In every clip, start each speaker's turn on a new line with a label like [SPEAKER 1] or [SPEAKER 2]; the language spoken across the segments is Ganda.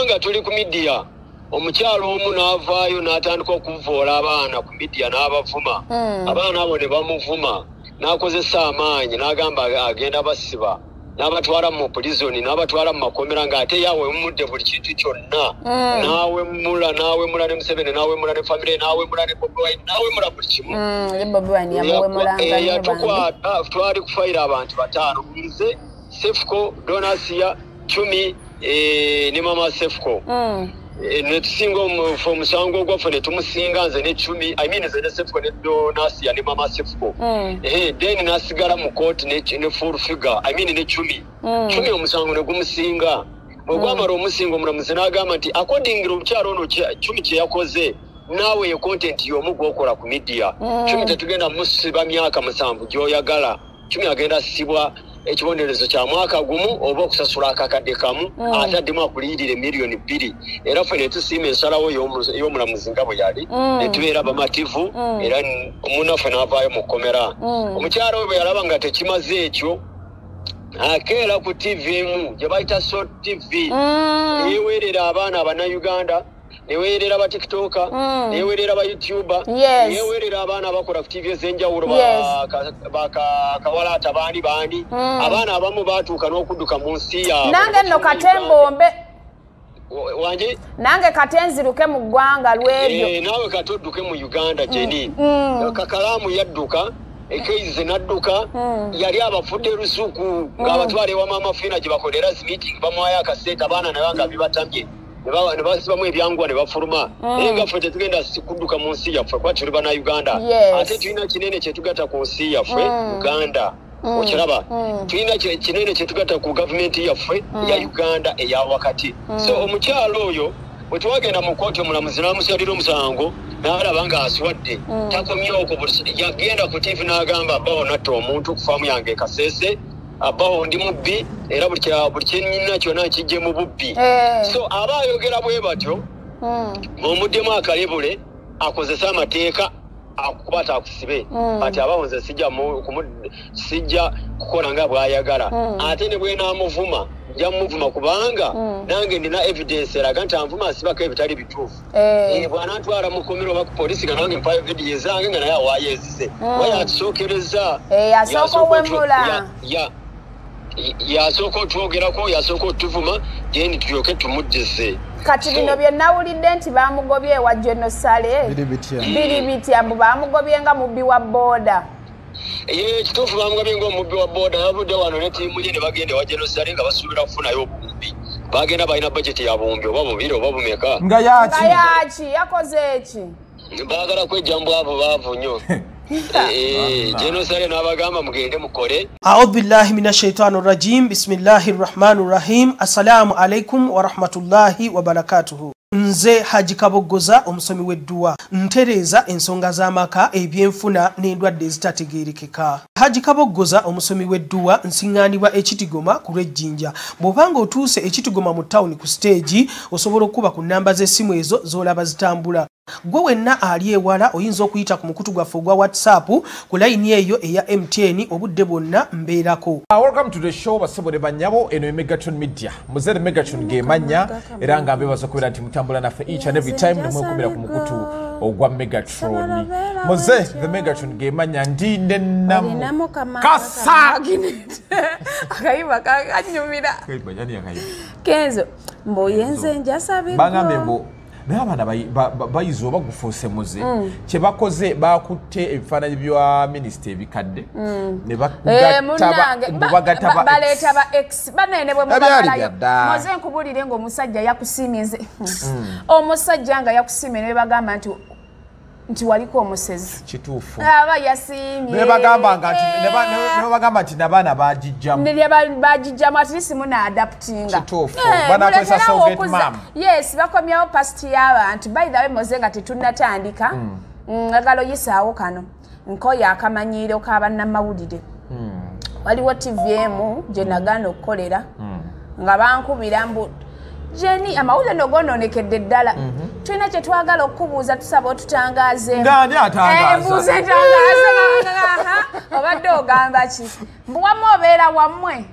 [SPEAKER 1] Bwe nga tuli ku media, omukyalo omu n'avaayo n'atandika okuvoola abaana ku media n'abavuma. Abaana abo ne bamuvuma, n'akozesa amaanyi n'agamba agenda basiba, n'abatwala mu prison, n'abatwala mu makomera ng'ate yaawemudde buli kintu kyonna. N'awemula, n'awemula ne Museveni, n'awemula ne famire, n'awemula ne Bobi Wine, n'awemula buli kimu.
[SPEAKER 2] Ne Bobi Wine yamuwemulanga nnyo bambi.
[SPEAKER 1] Yatukwata, twali kufayira abantu 5, nze, Sefuko, Donasia, Chumi, ne mama Sefuko. Ne tusinga omusango gwaffe ne tumusinga nze ne Chumi, I mean nze ne Sefuko ne Donasia ne mama Sefuko. Then n'asigala mu kooti ne full figure, I mean ne Chumi. Chumi omusango ne gumusinga. Bwe gwamala omusinga omulamuzi n'agamba nti according omukyalo ono Chumi kye yakoze naawe ye content y'omu gw'okola ku media. Chumi tetugenda musiba myaka 7 gy'oyagala. Chumi agenda sibwa ekibonerezo kya mwaka gumu oba okusasula akakadde kamu, ate addemu akuliyirire miliyoni 2. Era ffe ne tusiima ensalawo y'omulamuzi nga bwe yali, ne tubeera bamativu, era munnaffe n'avaayo mu kkomera. Omukyala we bwe yalaba nga tekimaze ekyo, akeera ku TV emu gye bayita Salt TV, neyeweerera abaana Abannayuganda, neweerera ba TikToker, neweerera ba YouTuber, neweerera abaana abakola ku TV ez'enjawulo, bakawalaata baani baani. Abaana abamu baatuuka n'okudduka mu nsi yaabwe.
[SPEAKER 2] Nange nno katembombe.
[SPEAKER 1] Wanje?
[SPEAKER 2] Nange katenziruke mu ggwanga lw'ebyo.
[SPEAKER 1] Naawe katodduke mu Uganda, Jenny. Kakalaamu yadduka, Ekeize n'adduka, yali abafudde lusuku ng'abatwala ewa Maama Fina gye bakolera zi meeting, bamuwaayo akasente abaana naye nga bibatamye. Ne basibamu ebyanguwa ne bafuluma. Naye nga ffe tetugenda kudduka mu nsi yaffe kuba tuli Bannayuganda. Ate tulina kinene kye tugatta ku nsi yaffe, Uganda. Okiraba? Tulina kinene kye tugatta ku gavumenti yaffe ya Uganda eya wakati. So omukyalo oyo bwe twagenda mu kkooti omulamuzi n'amusalira omusango n'alaba ng'aswadde, takomye okwo, yagenda ku TV n'agamba abbawo natta omuntu ku faamu yange e Kasese, abbawo ndi mubbi era buli kye nnina kyonna nkijje mu bubbi. So aba ayogera bwe batyo, ng'omuddemu akalebule akozese amateeka akukwata akusibe. Ati abawo nze sijja kukola nga bw'ayagala. Ate ne bwe naamuvuma, nja muvuma kubanga nange nina evidence eraga nti anvuma asibako ebitali bituufu. Bw'anantwala mu kkomera oba ku poliisi nga nange mpayo vidiyo ezange nga naye awaayo ezize. Kuba yatusookereza.
[SPEAKER 2] Yasooka owemula.
[SPEAKER 1] Yasooka otwogerako, yasooka otuvuma, then tulyoke tumuddize.
[SPEAKER 2] Kati bino bye nawulidde nti baamugobye ewa General Saleh. Biri bitya mbu baamugobye nga mubbi wa booda.
[SPEAKER 1] Kituufu baamugobye ng'omubbi wa booda. Yavudde wano ne ttiimu ye ne bagenda ewa General Saleh nga basuubira kufunayo obuwumbi. Bagenda balina bajeti ya buwumbi oba bubiri oba bumeka.
[SPEAKER 3] Nga yaaki?
[SPEAKER 2] Nga yaaki? Yakoze eki?
[SPEAKER 1] Baagala kwejja mbwavu baavu nnyo. General Saleh n'abagamba mugende mukole.
[SPEAKER 4] A'udhu billahi minash shaitani rajim. Bismillahir rahmanir rahim. Assalamu alaikum wa rahmatullahi wa barakatuhu. Nze Haji Kabogoza omusomi w'edduwa, ntereeza ensonga z'amaka, ebyenfuna n'endwadde ezitategeerekeka. Haji Kabogoza omusomi w'edduwa nsiŋŋaanibwa Ekitigoma ku lw'Ejjinja. Bw'obanga otuuse Ekitigoma mu tawuni ku siteegi, osobola okuba ku nnamba z'essimu ezo z'olaba zitambula. Gwe wenna ali ewala oyinza okuyita ku mukutu gwaffe ogwa WhatsApp ku layini eyo eya MTN obudde bwonna mbeerako.
[SPEAKER 3] Welcome to the show basebo ne bannyabo, eno ye Megatron Media. Muzeere Megatron ge mannya era nga mbebaza okubeera nti mutambula naffe each and every time ne mwekumira ku mukutu ogwa Megatron. Muze the Megatron ge mannya ndi ne namu kasa
[SPEAKER 2] akayimba kanyumira. Kenzo mboyenze njasabirwa.
[SPEAKER 3] Bangambe mbo naye abaana bayize oba gufuuse muze. Kye bakoze bakutte ebifaananyi bya minisita ebikadde ne bagatta
[SPEAKER 2] baleeta ba ex bannaye ne bwe mubagalayo. Muze nkubulire ng'omusajja yakusiimye nze. Omusajja nga yakusiimye ne bagamba nti waliko omusezi.
[SPEAKER 3] Kituufu.
[SPEAKER 2] Aba yasiimye.
[SPEAKER 3] Ne bagamba nti n'abaana bagijjamu.
[SPEAKER 2] Ne bagijjamu at least muna adaptinga.
[SPEAKER 3] Kituufu. Banakozesa surrogate mom.
[SPEAKER 2] Yes, bakomyawo past y'abantu. By the way, Moze nga tetunnatandika. Njagala oyisaawo kano. Nkoye akamanyiiro k'abannamawulire. Waliwo TV emu gye nagaana okukolera. Nga bankubira mbu Jenny, amawulire no gonoonekedde ddala. Tulina kye twagala okukubuuza, tusaba otutangaazeemu.
[SPEAKER 3] Ng'ani atangaaza?
[SPEAKER 2] Mbuuza entangaaza, obadde ogamba ki? Mbu wammwe obeera wammwe.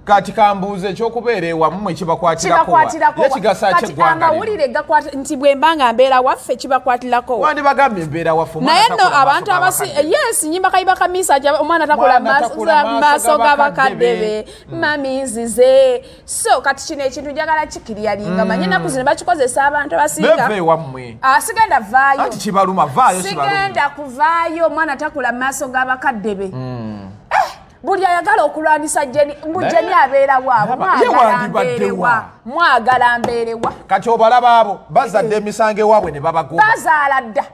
[SPEAKER 3] Kati kambuuze ekyokubeera ewammwe kibakwatirako ekigasa ky'eggwanga
[SPEAKER 2] amawulire gakwata nti bwe mba nga mbeera waffe kibakwatirako.
[SPEAKER 3] Wandibagambye mbeera waffe
[SPEAKER 2] naye nno abantu abasi yes nyimba kayiba kamisa omwana takula maaso g'abakadde be mami nzize. So kati kino ekintu njagala kikiryalinga manye ennaku zino bakikozesa abantu abasinga.
[SPEAKER 3] Beve ewammwe.
[SPEAKER 2] Sigenda vaayo.
[SPEAKER 3] Anti kibaluma vaayo kibaluma.
[SPEAKER 2] Sigenda kuvaayo omwana takula maaso g'abakadde be. Buli ayagala okulwanisa Jenny, mbu Jenny abeera waabwe, mwagala mbeerewa.
[SPEAKER 3] Kati obalaba abo bazadde emisango ewaabwe ne babagoba.
[SPEAKER 2] Bazaala dda.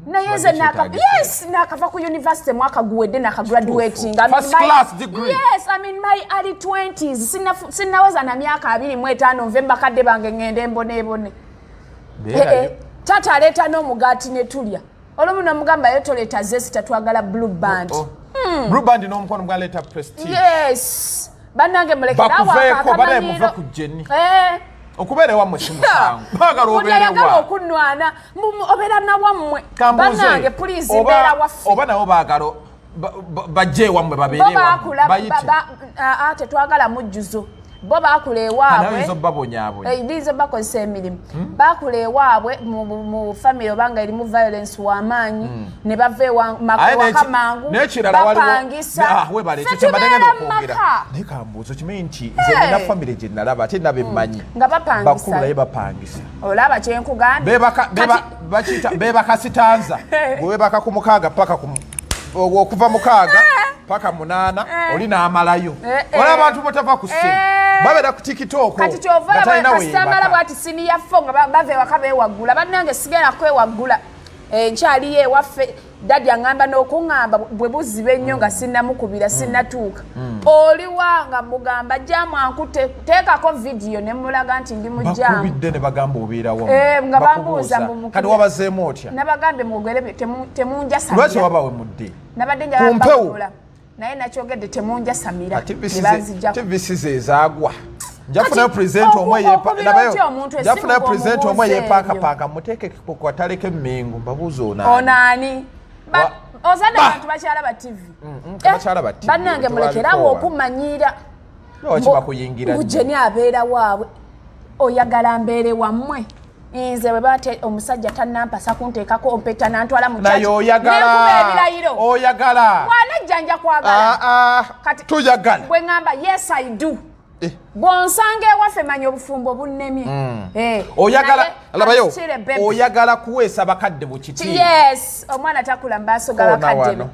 [SPEAKER 2] Naye nze nakava ku university mwaka guwedde nakagraduating.
[SPEAKER 3] First class degree.
[SPEAKER 2] Yes, I'm in my early 20s. Sinnaweza na myaka 25 nve bakadde bange ngende mboneebone. Taata aleeta n'omugaati ne tulya. Olumu n'omugamba yo toleeta zesita twagala blue band.
[SPEAKER 3] Blue band n'omukono gwaleeta prestige.
[SPEAKER 2] Yes. Bannange mulekerawo
[SPEAKER 3] akamanyiiro. Banaye muve ku Jenny. Okubeera ewammwe si musango. Baagala obeere
[SPEAKER 2] wa. Okunnwana obeera nawammwe. Bannange please mbeera waffe.
[SPEAKER 3] Oba nabo baagala bajje ewammwe babeere ewammwe. Bayite.
[SPEAKER 2] Tetwagala mujjuzo. Bo baakula ewaabwe.
[SPEAKER 3] Bayinza obbabonyaabonya.
[SPEAKER 2] Bayinza obbakozesa emirimu. Baakula ewaabwe mu family obanga erimu violence w'amaanyi ne bava ewaka mangu bapangisa.
[SPEAKER 3] Webale ekyo kye mbadde ngenda okwogera. Naye kambuuza okimanyi nti nze nina family gye nalaba ate nabo emmanyi.
[SPEAKER 2] Nga bapangisa.
[SPEAKER 3] Bakulu naye bapangisa.
[SPEAKER 2] Olaba kye nkugambye.
[SPEAKER 3] Beebaka sitanza. Bwe weebaka ku mukaaga paka ku okuva mukaaga paka 8 oli n'amalayo. Olaba abantu batava ku ssimu. Babeera ku TikTok.
[SPEAKER 2] Kati ky'ova kasita bw'ati siniya fo nga bava ewaka beewaggula. Bannange sigenda kwewaggula. Nkyaliyo ewaffe daddy aŋŋamba n'okuŋŋamba bwe buziba ennyo nga sinnamukubira sinnatuuka. Oliwa nga mugamba jaamu ankutte teekako vidiyo ne mulaga nti ndi mu jaamu.
[SPEAKER 3] Bakubidde ne bagamba obeerawo.
[SPEAKER 2] Nga bambuuza
[SPEAKER 3] kati wabazeemu otya?
[SPEAKER 2] Nabagambye mwogere temunjasamira.
[SPEAKER 3] Lwaki wabawemudde?
[SPEAKER 2] Nabadde njagala mbawemula. Naye nakyogedde temunjasamira.
[SPEAKER 3] TV si ezaagwa. Njafunayo present omwe njafunayo present omwe yeepankapanka muteeke ku katale k'Emmengo mbabuuza onaani.
[SPEAKER 2] Onaani? Ozadde abantu bakyalaba TV.
[SPEAKER 3] Bakyalaba TV.
[SPEAKER 2] Bannange mulekerawo okumanyiira.
[SPEAKER 3] Lwaki bakuyingira
[SPEAKER 2] nnyo? Jenny abeera waabwe. Oyagala mbeere wammwe. Nze bwe bate omusajja tannampasa kunteekako ompeta nantwala mu
[SPEAKER 3] church. Oyagala. Oyagala.
[SPEAKER 2] Bw'anajja nja kwagala.
[SPEAKER 3] Kati tuyagala.
[SPEAKER 2] Bwe ŋŋamba yes I do. Bw'onsanga ewaffe manya obufumbo bunnemye.
[SPEAKER 3] Oyagala labayo. Oyagala kuweesa bakadde mu kitiibwa.
[SPEAKER 2] Yes, omwana takula mu maaso g'abakadde be.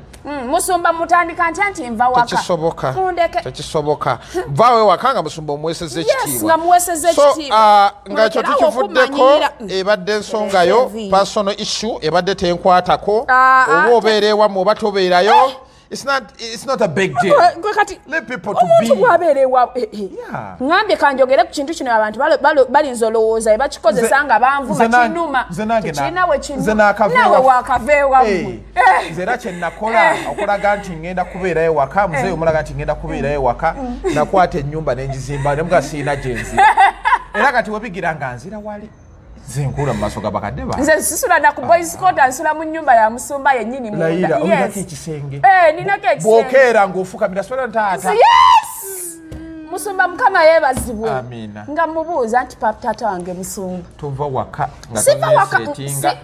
[SPEAKER 2] Musumba mutandika ntya nti nva waka.
[SPEAKER 3] Tekisoboka. Tekisoboka. Nvaawo ewaka nga musumba omuweesezza ekitiibwa.
[SPEAKER 2] Yes, nga muweesezza ekitiibwa.
[SPEAKER 3] So nga ekyo tukivuddeko ebadde ensonga yo personal issue ebadde tenkwatako oba obeera ewammwe oba tobeerayo. It's not a big deal. Let people to be.
[SPEAKER 2] Ngambye kanjogere ku kintu kino abantu balinza olowooza bakikozesa nga banvuma kinuma. Tekirina we kinuma. Naawe waakava ewammwe.
[SPEAKER 3] Nze era kye nakola okulaga nti ngenda kubeerayo ewaka, muzeeyi omulaga nti ngenda kubeerayo ewaka, nakwata ennyumba ne ngizimba ne muga sirina gye nzira. Era kati webigira nga nzira wali. Nze nkuula mu maaso g'abakadde bange.
[SPEAKER 2] Nze sisula na ku boys quarter, nsula mu nnyumba ya musumba yennyini munda.
[SPEAKER 3] Layira, olinako ekisenge.
[SPEAKER 2] Ninako ekisenge.
[SPEAKER 3] Bw'okeera ng'ofukamira sola taata.
[SPEAKER 2] Yes! Musumba Mukama yeebazibwe.
[SPEAKER 3] Amiina.
[SPEAKER 2] Nga mubuuza nti taata wange musumba.
[SPEAKER 3] Tova waka nga tonneesetinga.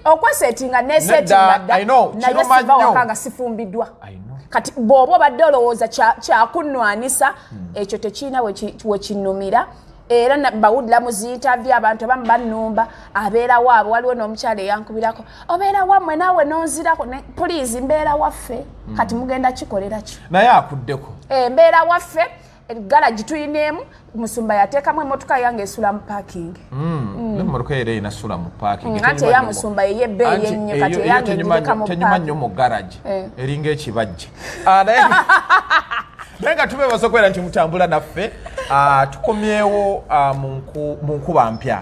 [SPEAKER 2] Okwesetinga neesetinga dda. Naye siva waka nga sifumbiddwa. Kati bw'oba obadde olowooza kyakunnwanisa, ekyo tekirina we kinnumira. Era mbawulira mu zi interview abantu abamu bannumba abeera waabwe waliwo n'omukyala eyankubirako obeera wammwe naawe n'onzirako please mbeera waffe kati mugenda kikolera ki
[SPEAKER 3] naye akuddeko
[SPEAKER 2] mbeera waffe garage tuyineemu musumba yateekamu emmotoka yange esula mu parking
[SPEAKER 3] emmotoka era enasula mu parking
[SPEAKER 2] anti eya musumba ey'ebbeeyi ennyo kati eyange ngireka mu
[SPEAKER 3] tenyuma nnyo mu garage eringa ekibajje naye nga tubeebaza okubeera nti mutambula naffe tukomyewo mu nkuba mpya.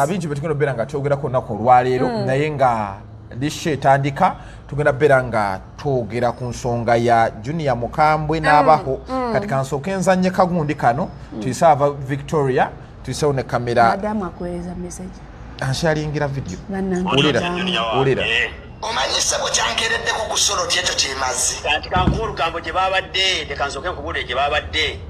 [SPEAKER 3] Bingi bye tugenda okubeera nga twogerako olunaku olwaleero naye nga lisho etandika tugenda kubeera nga twogera ku nsonga ya Junior Mukambwe n'abaho. Kati kansooke nzannye kagundi kano tuyise ava Victoria tuyisewo ne kamera.
[SPEAKER 2] Madamu akuweereza message.
[SPEAKER 3] Ansharingira video. Wulira, wulira.
[SPEAKER 5] Omanyi ssebo kyankereddeko ku solo ti ekyo kyemaze.
[SPEAKER 1] Kati kankuwa olugambo gye babadde, leka nsooke nkubuulire gye babadde.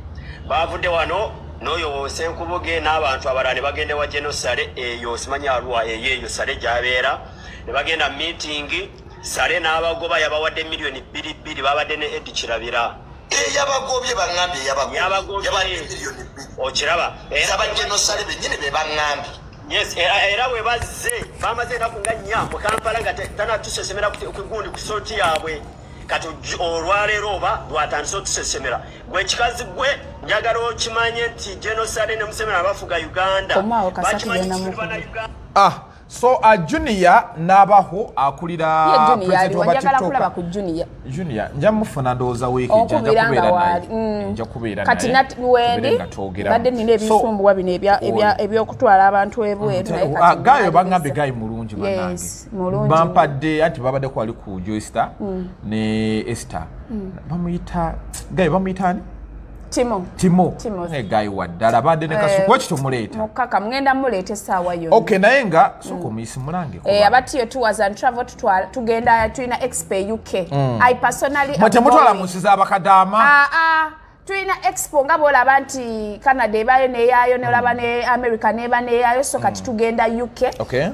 [SPEAKER 1] Bavudde wano n'oyo Senkubuge n'abantu abalala ne bagenda wa General Saleh eyo simanyi Arua eyo Saleh gy'abeera, ne bagenda meeting. Saleh n'abagoba yabawadde miliyoni 2 babadde ne Eddie Kirabira.
[SPEAKER 5] Eyabagobye baŋŋambye yabagobye miliyoni 2.
[SPEAKER 1] Okiraba
[SPEAKER 5] era General Saleh bennyini be baŋŋambye.
[SPEAKER 1] Yes, era bwe bazze bamaze ennaku nga 4 mu Kampala nga tanatusesemera ku gundi ku sorti yaabwe. Kati olwaleero oba lwatandise otusesemera. Gwe kikazi gwe njagala okimanye nti General Saleh ne Museveni abafuga Uganda.
[SPEAKER 3] So Junior n'abaho akulira president wa TikTok.
[SPEAKER 2] Ku Junior.
[SPEAKER 3] Junior nja mufuna ndowooza wiiki nja kubeera naye. Nja kubeera naye.
[SPEAKER 2] Kati wendi badde nina ebisumbuwa bino ebyokutwala abantu ebweru naye kati.
[SPEAKER 3] Gayo bangambe gayi mulungi bannange.
[SPEAKER 2] Yes, mulungi.
[SPEAKER 3] Bampadde anti babadde ko ali ku Joyster ne Esther. Bamuyita gayo bamuyita ani?
[SPEAKER 2] Timo.
[SPEAKER 3] Ne gayi wa ddala badde ne kasuku ekyo muleeta.
[SPEAKER 2] Mukaka mugenda muleeta essaawa yonna.
[SPEAKER 3] Okay, naye nga soko muyisi mulange kuba.
[SPEAKER 2] Abatiyo tours and travel tugenda tulina Expo UK. I personally
[SPEAKER 3] mwe temutwala mu nsi z'abakadaama.
[SPEAKER 2] Tulina Expo nga bw'olaba nti Canada ebayo neeyaayo n'olaba ne America n'eba neeyaayo, so kati tugenda UK.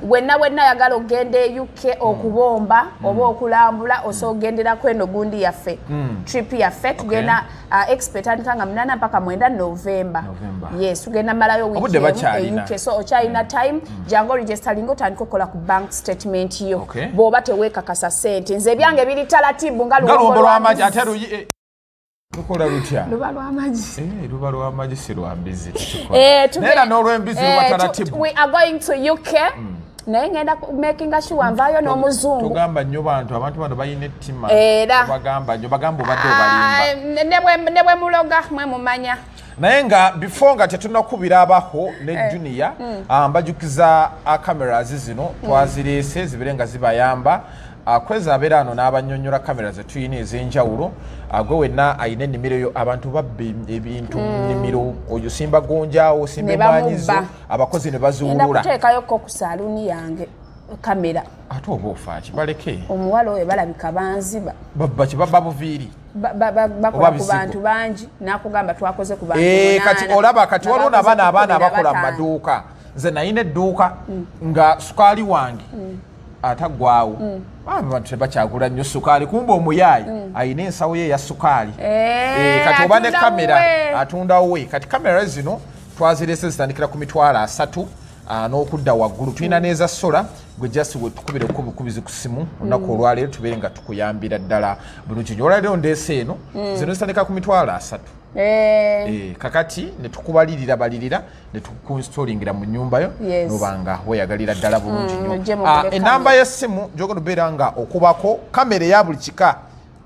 [SPEAKER 2] Wenna wenna ayagala ogenda e UK okubomba oba okulambula osobola ogenderako eno gundi yaffe. Trip yaffe tugenda Expo etandika nga 8 mpaka 9 November. Yes, tugenda malayo wiiki emu e UK, so okyalina time jangu registeringa otandika okukola ku bank statement yo. Bw'oba teweekakasa ssente, nze ebyange biri talatibu nga
[SPEAKER 3] luwombo lw'amagi ate luyi lukola lutya?
[SPEAKER 2] Luba lw'amagi.
[SPEAKER 3] Luba lw'amagi si lwa mbizi. Naye n'olw'embizi luba taratibu.
[SPEAKER 2] We are going to UK. Naye ngenda making sure nvaayo n'omuzungu.
[SPEAKER 3] Tugamba nnyo bantu, abantu bano balina ettima. Bagamba nnyo, bagamba obadde obalimba.
[SPEAKER 2] Ne bwe muloga mwe mumanya.
[SPEAKER 3] Naye nga before nga tetunnakubira abaho ne Junior, mbajukiza cameras zino twazireese zibeere nga zibayamba. Kweza abeera ano n'abannyonnyola kamera ze tulina ez'enjawulo. Gwe wenna ayina ennimiro yo, abantu babba ebintu mu nnimiro, oyo simba gonjaawo, simba emmwanyi zo, abakozi ne baziwulula.
[SPEAKER 2] Ngenda kuteekayokko ku saaluuni yange kamera.
[SPEAKER 3] Ate oba ofa ki? Baleke.
[SPEAKER 2] Omuwala oyo balabika banziba.
[SPEAKER 3] Babba ki? Babba buviiri.
[SPEAKER 2] Bakola ku bantu bangi, n'akugamba twakoze ku bantu 8.
[SPEAKER 3] Kati olaba kati waliwo n'abaana abaana abakola mu maduuka. Nze nayina edduuka nga sukaali wange ataggwawo. Abantu tebakyagula nnyo sukaali, kumbe omuyaayi ayina ensawo ye eya sukaali. Kati oba ne kamera atunda we. Kati kamera zino twazireese zitandikira ku mitwalo 3 n'okudda waggulu. Tulina n'eza sola, gwe just we tukubire okubukubizi ku ssimu olunaku olwaleero tubeere nga tukuyambira ddala bulungi nnyo. Olwaleero ndeese eno, zino zitandika ku mitwalo 3. Kakati ne tukubalirira balirira ne tukuinstalingira mu nnyumba yo nobanga weeyagalira ddala bulungi nnyo. Enamba y'essimu gy'ogenda obeera nga okubako kamera eya buli kika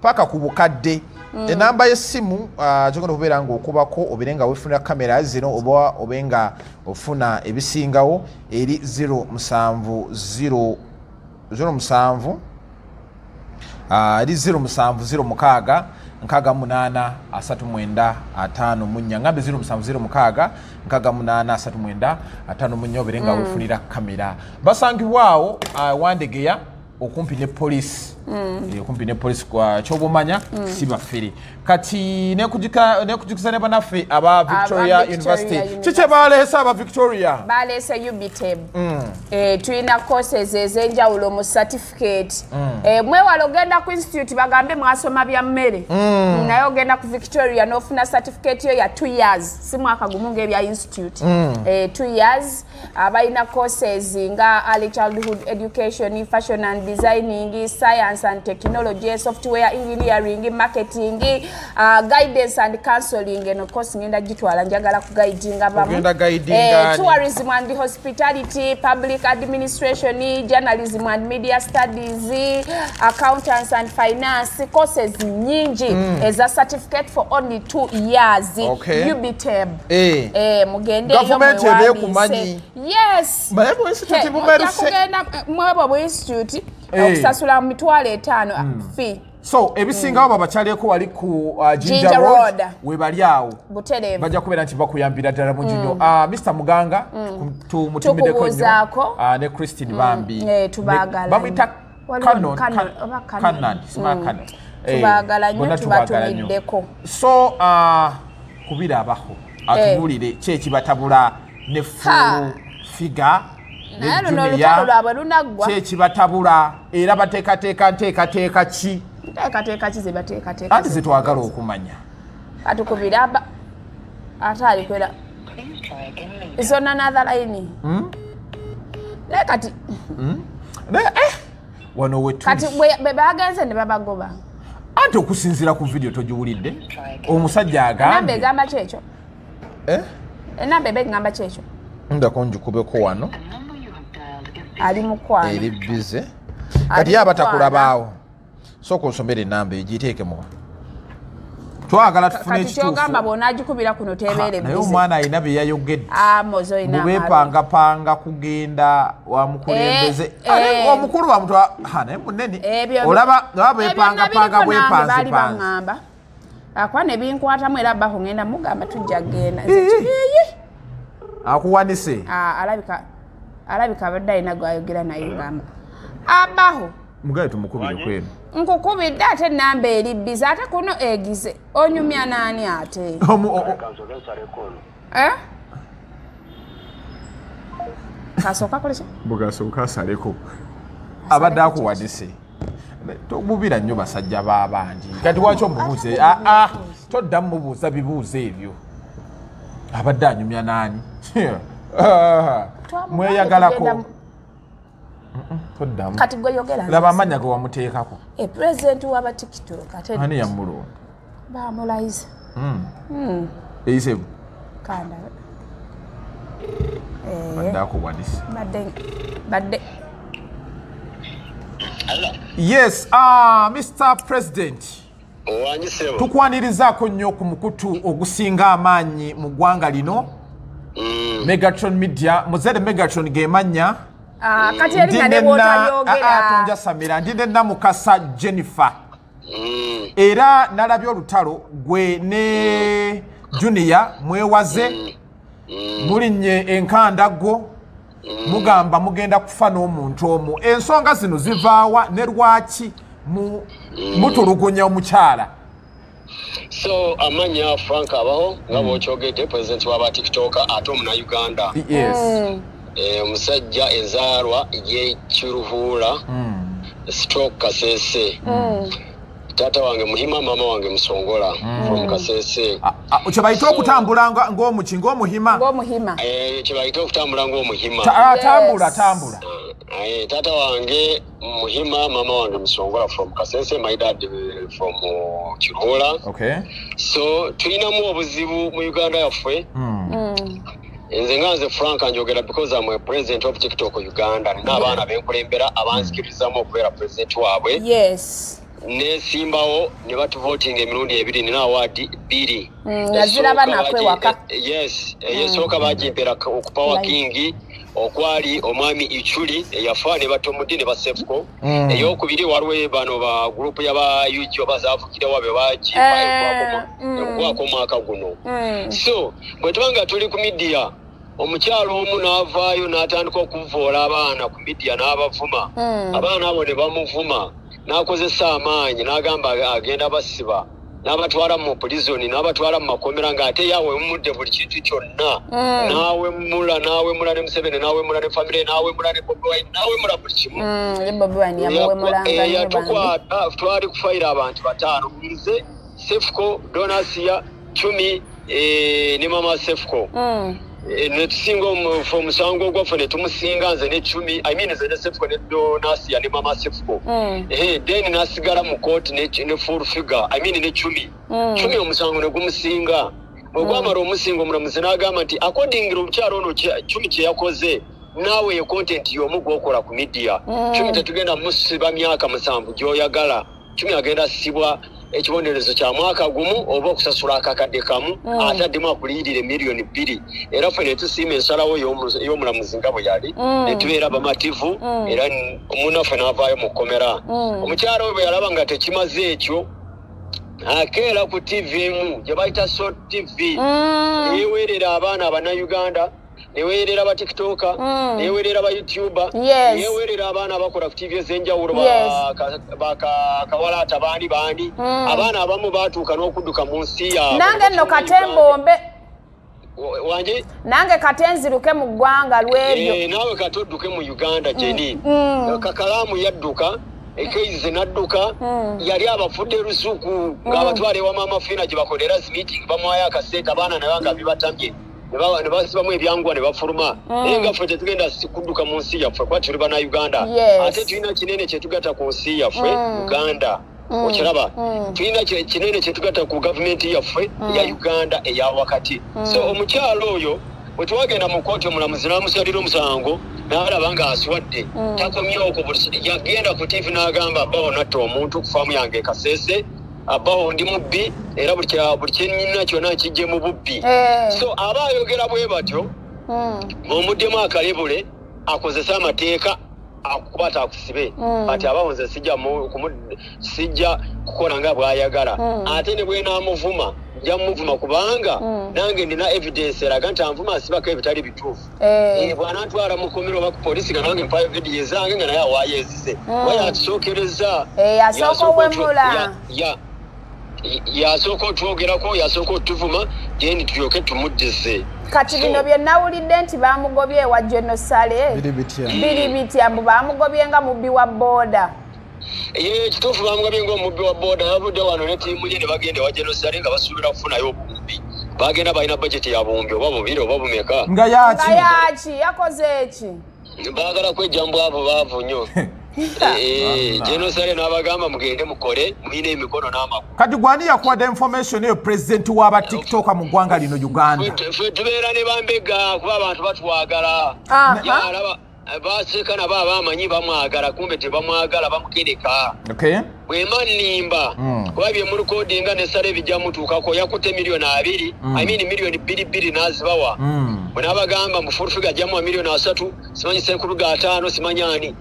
[SPEAKER 3] paka ku bukadde. Enamba y'essimu gy'ogenda okubeera nga okubako obeere nga weefunira kamera zino oba obe nga ofuna ebisingawo eri 070 07 eri 0706 68 39 54. Ngambe 0706 68 39 54 obeere nga weefunira kamera. Basangibwawo Wandegeya okumpi ne police. Okumpi ne police kwa kyobumanya si bafere. Kati nekujukiza ne banaffe aba Victoria University. Kiki baleese aba Victoria?
[SPEAKER 2] Baleese UBTEB. Tulina courses ez'enjawulo mu certificate. Mwewala ogenda ku institute bagambe mwasoma bya mmere. Naye ogenda ku Victoria n'ofuna certificate yo ya 2 years. Si mwaka gumu ng'ebya institute. 2 years. Abalina courses nga early childhood education, fashion and designing, science and technology, software engineering, marketing, guidance and counseling. Eno course ngenda gitwala njagala ku guidinga bamu. Tourism and hospitality, public administration, journalism and media studies, accountants and finance, courses nyingi eza certificate for only 2 years.
[SPEAKER 3] Okay.
[SPEAKER 2] UBTEB. Mugende
[SPEAKER 3] government ebe kumanyi.
[SPEAKER 2] Yes.
[SPEAKER 3] Mwebo institute bumeruse.
[SPEAKER 2] Mwebo institute okusasula 5,000 fee.
[SPEAKER 3] So ebisingawo babakyaleko wali ku Jinja Road we bali awo bajja kubeera nti bakuyambira ddala mu nnyo. Mr Muganga tumutumiddeko nnyo ne Christine Bambi bamuyita Canon Canon. Tubaagala nnyo, tubatumiddeko. So Katukubire abaho atubuulire ki ekibatabula ne Full Figure
[SPEAKER 2] naye luno olutalo lwabwe lunaggwa.
[SPEAKER 3] Ki ekibatabula era bateekateeka nteekateeka ki?
[SPEAKER 2] Nteekateeka ki ze bateekateeka?
[SPEAKER 3] Anti ze twagala okumanya.
[SPEAKER 2] Katukubire aba ate alikwera is on another line. Naye kati
[SPEAKER 3] wano wetuli
[SPEAKER 2] kati bwe bagenze ne babagoba.
[SPEAKER 3] Anti okusinziira ku vidiyo togiwulidde omusajja agambye
[SPEAKER 2] enamba egamba kyekyo. Enamba eba egamba kyekyo.
[SPEAKER 3] Ndako njikubeko wano
[SPEAKER 2] ali mukwano
[SPEAKER 3] eri bize kati yaba takulabaawo. Sooka osomere enamba egiteekemu twagala tufune
[SPEAKER 2] ekituufu. Kati kyogamba bw'onaagikubira kuno tebeere
[SPEAKER 3] bize. Naye omwana alina bye yayogedde mubeepangapanga kugenda wa mukulembeze. Omukulu wa naye munene olaba beepangapanga bwepanzepanze.
[SPEAKER 2] Akwa ne binkwatamu era baho ngenda mugamba tujja genda.
[SPEAKER 3] Akuwanise.
[SPEAKER 2] Alabika abadde alina gw'ayogera naye gamba abaho
[SPEAKER 3] mugaye tumukubire kwenu.
[SPEAKER 2] Nkukubidde ate enamba eri bize ate kuno egize onyumya naani ate? Kasooka akoleki?
[SPEAKER 3] Bugasooka asaleko abadde akuwanise. Tobubira nnyo basajja b'abandi. Kati lwaki omubuuze? Toddamu mubuuza bibuuzo ebyo. Abadde anyumya naani? Mweyagalako. Toddamu.
[SPEAKER 2] Kati gwe yogera.
[SPEAKER 3] Laba amannya ge wamuteekako.
[SPEAKER 2] Pulezidenti w'aba TikTok ate
[SPEAKER 3] ani yamulonda?
[SPEAKER 2] Bamulayiza.
[SPEAKER 3] Eyisebu.
[SPEAKER 2] Kandabe.
[SPEAKER 3] Badde akuwanise.
[SPEAKER 2] Badde.
[SPEAKER 3] Yes, Mr. President. Tukwanirizaako nnyo ku mukutu ogusinga amaanyi mu ggwanga lino. Megatron Media, Muzere Megatron ge mannya.
[SPEAKER 2] Kati erinnya ne bw'otalyogera.
[SPEAKER 3] Tonja Samira, ndi ne Namukasa Jennifer. Era nalabye olutalo gwe ne Junior mwewaze mulinnye enkandaggo mugamba mugenda kufa n'omuntu omu. Ensonga zino zivaawa ne lwaki mutulugunya omukyala?
[SPEAKER 1] So amanya Frank abaho nga bw'okyogedde president w'aba TikTok ate omunnayuganda.
[SPEAKER 3] Yes.
[SPEAKER 1] Omusajja enzaalwa y'ekiruhuula stroke Kasese. Taata wange Muhima, mama wange Musongola from Kasese.
[SPEAKER 3] Kye bayita okutambula ng'omuki ng'omuhima.
[SPEAKER 2] Ng'omuhima.
[SPEAKER 1] Kye bayita okutambula ng'omuhima.
[SPEAKER 3] Tambula tambula.
[SPEAKER 1] Taata wange Muhima, mama wange Musongola from Kasese, my dad from Kiruhura.
[SPEAKER 3] Okay.
[SPEAKER 1] So tulinamu obuzibu mu Uganda yaffe. Nze nga nze Frank njogera because I'm a president of TikTok Uganda. Nina abaana benkulembera abanzikirizamu okubeera president waabwe.
[SPEAKER 2] Yes.
[SPEAKER 1] Nesimbawo ne batuvotinga emirundi ebiri, nina award bbiri.
[SPEAKER 2] Naziraba nakwewaka.
[SPEAKER 1] Yes, eyesooka bagimpera ku Power King okwali omwami Ichuli eyafa ne batomudde ne basefuko. Eyokubiri waliwo bano ba group y'aba UG obazaavukirawo be bagimpayo omwaka guno. So bwe tuba nga tuli ku media, omukyalo omu n'avaayo n'atandika okuvoola abaana ku media n'abavuma. Abaana abo ne bamuvuma n'akozesa amaanyi n'agamba agenda basiba n'abatwala mu prison n'abatwala mu makomera ng'ate yawemudde buli kintu kyonna. N'awemula n'awemula ne Museveni n'awemula ne family n'awemula ne Bobi Wine n'awemula buli kimu.
[SPEAKER 2] Ne Bobi Wine yamuwemulanga nnyo.
[SPEAKER 1] Yatukwata twali kufayira abantu bataano, nze Sefuko, Donasia, Chumi ne mama Sefuko. Netusinga omusango ogwaffe ne tumusinga nze ne Chumi, I mean nze ne Sefuko ne Donasia ne mama Sefuko. Then nasigala mu court ne Full Figure, I mean ne Chumi. Chumi omusango ne gumusinga. Bwe gwamala omusinga omulamuzi n'agamba nti according omukyalo ono Chumi kye yakoze naawe ye content y'omu gw'okola ku media. Chumi tetugenda musiba myaka 7 gy'oyagala. Chumi agenda sibwa ekibonerezo kya mwaka gumu oba okusasula akakadde kamu ate addemu akuliyirire miliyoni 2. Era ffe ne tusiima ensalawo y'omulamuzi nga bwe yali ne tubeera bamativu era munnaffe n'avaayo mu kkomera. Omukyala we bwe yalaba nga tekimaze ekyo akeera ku TV emu gye bayita Salt TV yeeweerera abaana Abannayuganda Neweerera ba tiktoker, neweerera ba youtuber, neweerera abaana abakola ku TV ez'enjawulo, bakawalaata bandi bandi. Abaana abamu baatuuka n'okudduka mu nsi yaabwe.
[SPEAKER 2] Nange nno katembombe
[SPEAKER 1] wanje,
[SPEAKER 2] nange katenziruke mu ggwanga lwebyo.
[SPEAKER 1] Naawe katodduke mu Uganda Jenny. Kakalaamu yadduka, Ekeize n'adduka, yali abafudde lusuku ng'abatwala ewa Maama Fiina gye bakolera zi meeting, bamuwayo akasente, abaana naye nga bibatamye ne basibamu ebyanguwa ne bafuluma. Naye nga ffe tetugenda kudduka mu nsi yaffe kuba tuli Bannayuganda, ate tulina kinene kye tugatta ku nsi yaffe Uganda. Okiraba, tulina kinene kye tugatta ku gavumenti yaffe ya Uganda eya wakati. So omukyalo oyo bwe twagenda mu kkooti, omulamuzi n'amusalira omusango n'alaba ng'aswadde, takomyewo ku yagenda ku TV n'agamba, "Abbawo natta omuntu ku faamu yange e Kasese, abbawo ndi mubbi, era buli kye nnina kyonna nkijje mu bubbi." So aba ayogera bwe batyo, ng'omuddemu akalebule akozese amateeka akukwata akusibe. Ati abawo nze sijja kukola nga bw'ayagala, ate ne bwenaamuvuma nja muvuma, kubanga nange nina evidence eraga nti anvuma, asibako ebitali bituufu. Bw'anantwala mu kkomera oba ku polisi, nga nange mpayo vidiyo ezange, nga naye awaayo ezize, oba yatusookereza.
[SPEAKER 2] Yasooka owemula.
[SPEAKER 1] Yasooka otwogerako, yasooka otuvuma, then tulyoke tumuddize.
[SPEAKER 2] Kati bino bye nawulidde nti bamugobye ewa General Saleh biri bitya? Mbu bamugobye nga mubbi wa booda.
[SPEAKER 1] Ye kituufu, bamugobye ng'omubbi wa booda. Yavudde wano ne ttiimu ye ne bagenda ewa General Saleh nga basuubira kufunayo obuwumbi. Bagenda balina bajeti ya buwumbi oba bubiri oba bumeka.
[SPEAKER 3] Nga yaki?
[SPEAKER 2] Nga yaki? Yakoze eki?
[SPEAKER 1] Baagala kwejja mbwavu, baavu nnyo. General Saleh n'abagamba, "Mugende mukole, muyina emikono n'amagulu."
[SPEAKER 3] Kati gwani yakuwadde information eyo, president w'aba tiktoker mu ggwanga lino Uganda?
[SPEAKER 1] Ffe tubeera ne bambega, kuba abantu batwagala. Yalaba baseka nabo abamanyi bamwagala, kumbe tebamwagala, bamukereka. Bwema nnimba, kuba bye mulikodinga ne Saleh bijja mutuukako. Yakutte 20 million, I mean 2 million n'azibawa. Bwe n'abagamba mu full figure ajjamuwa 30 million, simanyi Senkubuge 50, simanyi ani.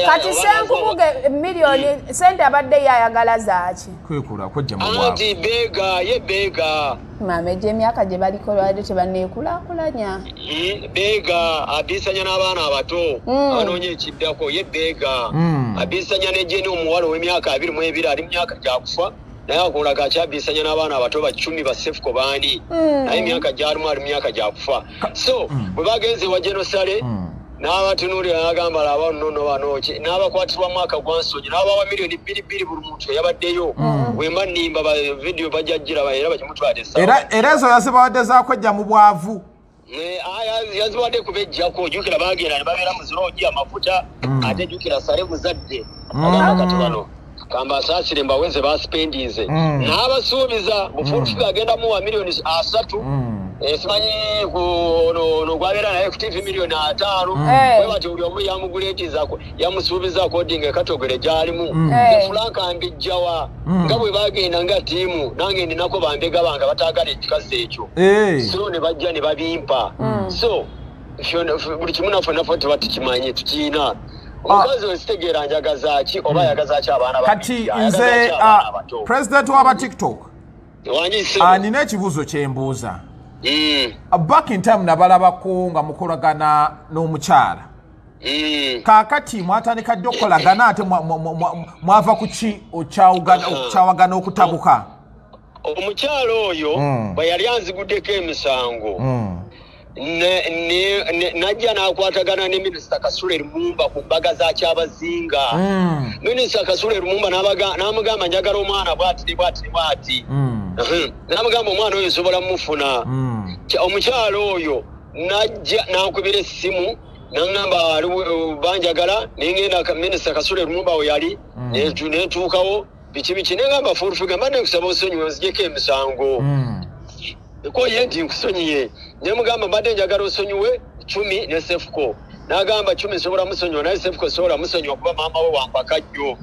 [SPEAKER 2] Kati Senkubuge miliyoni sente abadde yayagala zaaki?
[SPEAKER 3] Kwekula kwejja mu bwavu.
[SPEAKER 1] Anti beega ye beega.
[SPEAKER 2] Maama, egy'emyaka gye baliko lwadde tebanneekulaakulanya.
[SPEAKER 1] Beega abisanya n'abaana abato, anoonya ekiddako. Ye beega, abisanya ne Jeni omuwala ow'emyaka 22, ali mu myaka gyakufa, naye akolaga akyabisanya n'abaana abato bacumi basefuko baani, naye emyaka gyalimu ali mu myaka gyakufa. So bwe bagenze ewa General Saleh, n'abatunuulira n'agamba, "Laba nnono bano ki," n'abakwatirwa mwaka gwa nsonyi, n'abawa 2 million buli muntu eyabaddeyo. Bwemba nnimba, ba vidiyo bajja giraba era bagimutwala essaawa.
[SPEAKER 3] Era ezo yazibawadde zakwejja mu bwavu?
[SPEAKER 1] Yazibawadde kubejjako. Jjukira bagenda ne babeera mu ziroogi amafuta, ate jjukira Saleh muzadde. Agamba, "Kati bano kamba asaasire mbawenze basipendinze." N'abasuubiza bu Full Figure agenda muwa 30 million. Simanyi ono gwabeera naye ku TV 50 million. Bwe batyo buli omu yamuguleetizako, yamusuubiza according ekatogere gyalimu. Fulanka mbijjawa nga bwe bagenda nga ttiimu, nange ndinako bambega bange bataagala ekikazi ekyo. So ne bajja ne babimpa. So buli kimu naffe naffe tuba tukimanyi, tukiina. Omukazi oyo sitegeera njagaza ki, oba ayagaza ki abaana ba
[SPEAKER 3] Kati
[SPEAKER 1] media, ayagaza
[SPEAKER 3] nze
[SPEAKER 1] ki abaana abato?
[SPEAKER 3] President w'aba TikTok,
[SPEAKER 1] Wangi.
[SPEAKER 3] Nina ekibuuzo kyembuuza. Back in time nabalabako nga mukolagana n'omukyala. Kaakati mwatandika ddi okukolagana, ate mwava ku ki okukyawagana, okutabuka?
[SPEAKER 1] Omukyalo oyo bwe yali anziguddeko emisango, najja n'akwatagana ne Minisita Kasule Lumumba ku mbaga za Kyabazinga. Minisita Kasule Lumumba n'amugamba, "Njagala omwana bwati ne bwati ne bwati." N'amugamba, "Omwana oyo nsobola mufuna." Omukyalo oyo najja n'ankubira essimu naŋŋamba, "Banjagala." Nengenda Minisita Kasule Lumumba we yali, nentuukawo, biki biki, neŋŋamba, "Full Figure, mbadde nkusaba osonyiwe nzijeko emisango." Ko ye nti, "Nkusonyiye." Nemugamba, "Mbadde njagala osonyiwe Cumi ne Sefuko." N'agamba, "Cumi nsobola musonyiwa, naye Sefuko sobola musonyiwa kuba maama we wampaka jjo."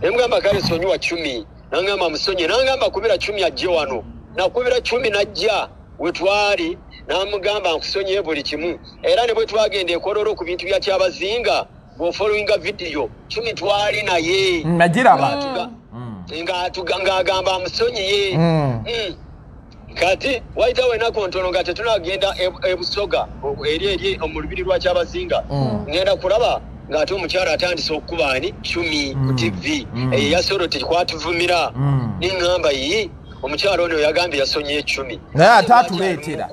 [SPEAKER 1] Nemugamba, "Kale sonyiwa Cumi." Nangamba musonyiwe. Nangamba, "Kubira Cumi ajje wano." Nakubira Cumi, najja wetwali, namugamba, "Nkusonyiye buli kimu." Era ne bwe twagenda ekololo ku bintu bya Kyabazinga, bw'ofollowinga vidiyo, Cumi twali naye.
[SPEAKER 3] Nagiraba.
[SPEAKER 1] Ng'agamba amusonyiye. Kati wayitawo ennaku ntono nga tetunagenda ebusoga eri mu lubiri lwa Kyabazinga, ngenda kulaba ng'ate omukyala atandise okukuba ani Cumi ku TV eyo yasolo tekwatuvumira, neŋŋamba yi omukyala ono yagambye yasonyiye Cumi
[SPEAKER 3] naye ate atuleetera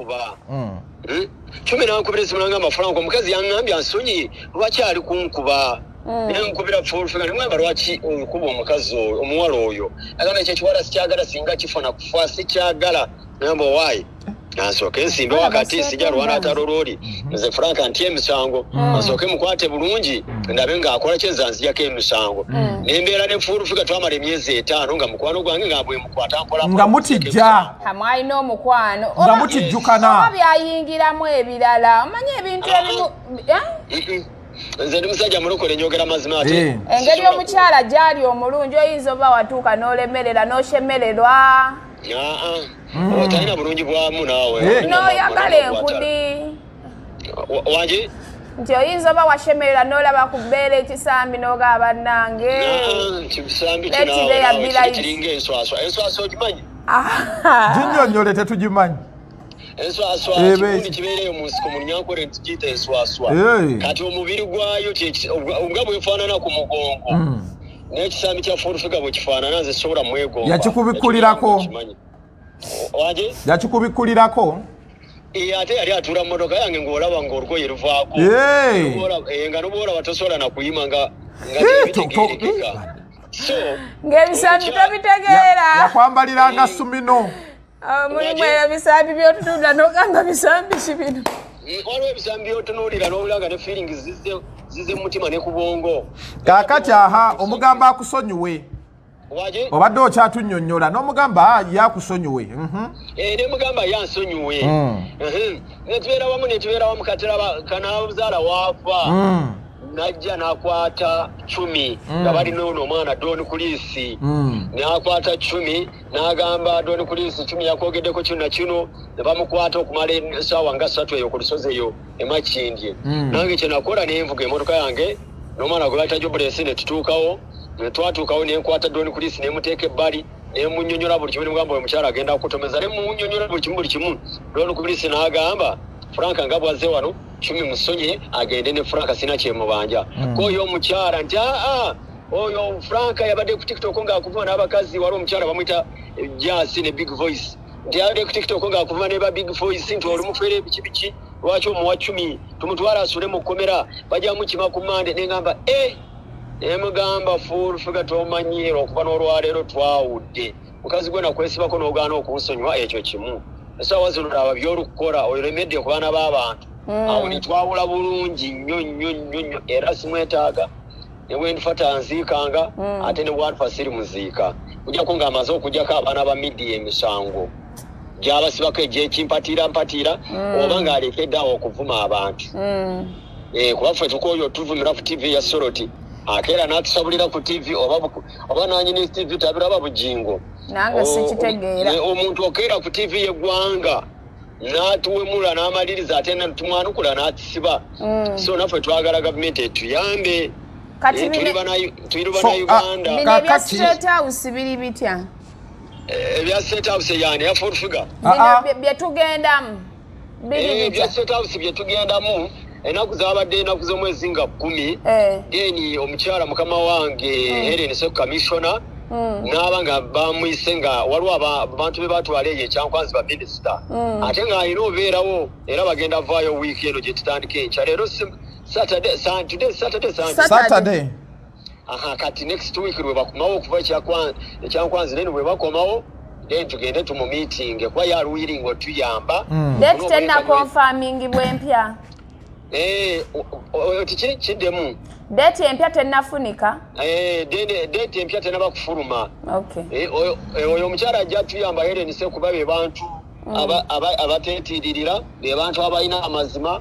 [SPEAKER 1] Cumi nankubira esimu nangamba Frank omukazi yaŋŋambye ansonyiye lwaki ali kunkuba. Nenkubira full figure nemugamba lwaki okuba omukazi oyo omuwala oyo agamba ekyo ekiwala sikyagala singa kifuna kufa sikyagala. Namba owaayi ansooke nsimbe wakati sijja lwana atalo lwoli nze Frank nti emisango ansooke mukwate bulungi ndabe ng'akola kyenza nzijako emisango. Nembeera ne full figure twamala emyezi 5 nga mukwano gwange nga bwe mukwata nkola
[SPEAKER 3] nga mutijja
[SPEAKER 2] hamwalina omukwano
[SPEAKER 3] nga mutijjukana
[SPEAKER 2] oba byayingiramu ebirala omanyi ebintu ebimu.
[SPEAKER 1] Nze ndi musajja mulokole njogera mazima ate
[SPEAKER 2] engeri omukyala gy'ali omulungi oyinza oba watuuka n'olemerera n'oshemererwa.
[SPEAKER 1] Otalina bulungi bwamu naawe
[SPEAKER 2] n'oyagala enkudi
[SPEAKER 1] wangi
[SPEAKER 2] nti oyinza oba washemerera n'olaba ku bbeere ekisambi n'ogaba bannange
[SPEAKER 1] kisambi kinaawe kiringa enswaswa. Enswaswa ogimanyi?
[SPEAKER 3] Ginnyonnyole tetugimanyi.
[SPEAKER 1] Enswaswa kikundi kibeereyo mu nsiko mu Lunyankole tukiyita enswaswa. Kati omubiri gwayo nga bwefaanana ku mugongo n'ekisambi kya full figure bwe kifaanana nze sobola mwegomba.
[SPEAKER 3] Yakikubikkulirako.
[SPEAKER 1] Wangi?
[SPEAKER 3] Yakikubikkulirako.
[SPEAKER 1] Ate yali atuula mu mmotoka yange ng'olaba ng'olugoye luvaako. Nga n'obwolaba tosobola na kuyima nga tebitegeerekeka. So
[SPEAKER 2] ng'ebisambi tobitegeera.
[SPEAKER 3] Yakwambaliranga sumino.
[SPEAKER 2] Mulimu ebisambi by'otunuulira n'ogamba bisambi ki bino?
[SPEAKER 1] Waliwo ebisambi by'otunuulira n'owulira nga ne feelings zize mu mutima ne ku bwongo.
[SPEAKER 3] Kaakati aha omugamba akusonyiwe. Obadde okyatunnyonnyola n'omugamba yakusonyiwe.
[SPEAKER 1] Ne mugamba yansonyiwe. Ne tubeera wamu kati kanabuzaala waafa. Najja n'akwata Cumi nga balina ono omwana Don Kulisi. N'akwata Cumi n'agamba Don Kulisi Cumi yakwogeddeko kino na kino ne bamukwata okumala essaawa nga 3 eyo ku lusozi eyo e Makindye. Nange kye nakola ne nvuga emmotoka yange n'omwana gwe bayita Jobless ne tutuukawo. Ne twatuukawo ne nkwata Don Kulisi ne muteeka ebbali ne munnyonnyola buli kimu ne mugamba oyo omukyala agenda kukutomeza ne munnyonnyola buli kimu buli kimu. Don Kulisi n'agamba Frank nga bw'azze wano Cumi musonye agende ne Frank sina kyemubanja. Ko oyo omukyala nti aa oyo Frank yabadde ku TikTok ng'akuvuma n'abakazi waliwo omukyala bamuyita Jasi ne Big Voice nti yabadde ku TikTok ng'akuvuma ne ba Big Voice nti oli mufere biki biki lwaki omuwa Cumi tumutwala asule mu kkomera bajja mukima ku Mande. Ne ngamba ne mugamba full figure tomanyiira okuva n'olwaleero twawudde mukazi gwe nakwesibako n'ogaana okunsonyiwa ekyo kimu. Essaawa zino laba by'olukukola olemedde ku baana b'abantu. Awo ne twawula bulungi nnyo nnyo nnyo nnyo era simwetaaga ne bwe nfa tanziikanga ate ne bwanfa siri muziika kujjako ng'amaze okuggyako abaana ba midiya emisango gy'abasibako egy'ekimpatiira mpatiira oba ng'alekedde awo okuvuma abantu. Kuba ffe tukooyo tuvumira ku TV ya Soroti akeera n'atusabulira ku TV oba nanyini TV tabiraba Bugingo.
[SPEAKER 2] Nange sikitegeera.
[SPEAKER 1] Omuntu okeera ku TV y'eggwanga n'atuwemula n'amaliriza ate tumwanukula n'atusiba. So naffe twagala gavumenti etuyambe.
[SPEAKER 2] Kati
[SPEAKER 1] Tuli bannayuganda.
[SPEAKER 2] Bino ebya State House biri bitya?
[SPEAKER 1] Ebya State House yani ya full figure.
[SPEAKER 2] Bino bye tugendamu biri
[SPEAKER 1] Ebya
[SPEAKER 2] bitya?
[SPEAKER 1] State House bye tugendamu ennaku zabadde ennaku z'omwezi nga 10. Then omukyala mukama wange Helen Seko commissioner n'aba nga bamuyise nga waliwo abantu be batwala eyo ekyankwanzi ba minisita ate ng'alina obeerawo era bagenda vaayo wiiki eno gye tutandika enkya leero Saturday, today Saturday, Sunday.
[SPEAKER 3] Saturday.
[SPEAKER 1] Aha, kati next week lwe bakomawo okuva ekyankwanzi then bwe bakomawo then tugende tumu meeting kuba yaluwiringa otuyamba.
[SPEAKER 2] Date tenna confirmingibwa empya.
[SPEAKER 1] Tiki kiddemu.
[SPEAKER 2] Date empya tennafunika.
[SPEAKER 1] Then date empya tenaba kufuluma.
[SPEAKER 2] Okay.
[SPEAKER 1] Oyo omukyala ajja tuyamba Helen Sekuba be bantu abateetiiririra be bantu abalina amazima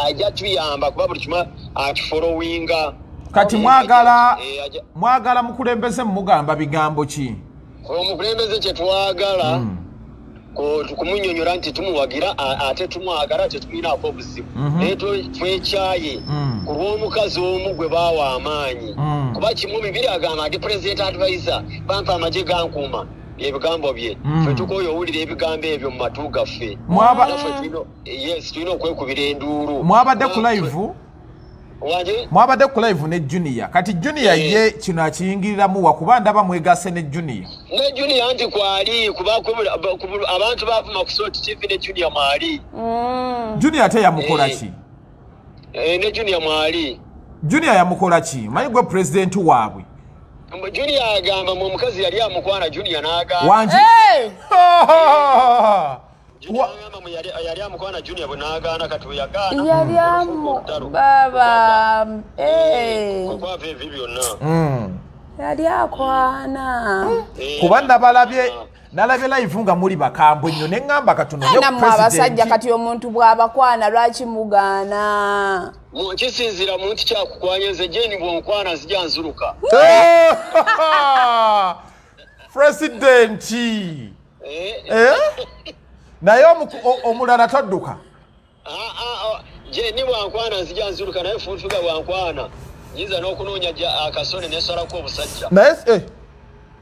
[SPEAKER 1] ajja tuyamba kuba buli kimu akifolowinga.
[SPEAKER 3] Kati mwagala mwagala mukulembeze mugamba bigambo ki?
[SPEAKER 1] Omukulembeze kye twagala kumunyonyola nti tumuwagira ate tumwagala tetumwinaako obuzibu naye twekyaye ku lw'omukazi omu gwe baawa amaanyi kuba kimu bibiri agamba ndi president advisor bampa amagye gankuuma. Ebigambo bye ffe tukooye owulira ebigambo ebyo mu matu gaffe. Yes, tulina okwekubira enduulu.
[SPEAKER 3] Mwabadde ku live? Mwabadde ku live ne Junior. Kati Junior ye kino akiyingiriramu wa kuba ndaba mwegase ne Junior.
[SPEAKER 1] Ne Junior anti kwali kuba abantu bavuma ku Salt TV ne Junior mwali.
[SPEAKER 3] Junior ate yamukola ki?
[SPEAKER 1] Ne Junior mwali.
[SPEAKER 3] Junior yamukola ki? Manyi gwe president waabwe.
[SPEAKER 1] Junior agamba mu mukazi yali amukwana Junior n'agamba.
[SPEAKER 3] Wangi.
[SPEAKER 1] Junior agamba yali amukwana Junior bwe n'agaana kati bwe yagaana.
[SPEAKER 2] Yali amu baba
[SPEAKER 1] Okwava ebi byonna.
[SPEAKER 2] Yali akwana.
[SPEAKER 3] Kuba nabalabye nalabye live nga muli bakambwe nnyo ne ŋŋamba katono ne
[SPEAKER 2] president. Abasajja kati omuntu bw'abakwana lwaki mugaana?
[SPEAKER 1] Kisinziira mu nti kyakukwanya nze Jane bw'onkwana nzija nzuluka.
[SPEAKER 3] President. Naye omulala tadduka.
[SPEAKER 1] Jane bw'ankwana nzija nzuluka naye Full bw'ankwana nyinza n'okunoonya akasone ne nsalako obusajja.
[SPEAKER 3] Naye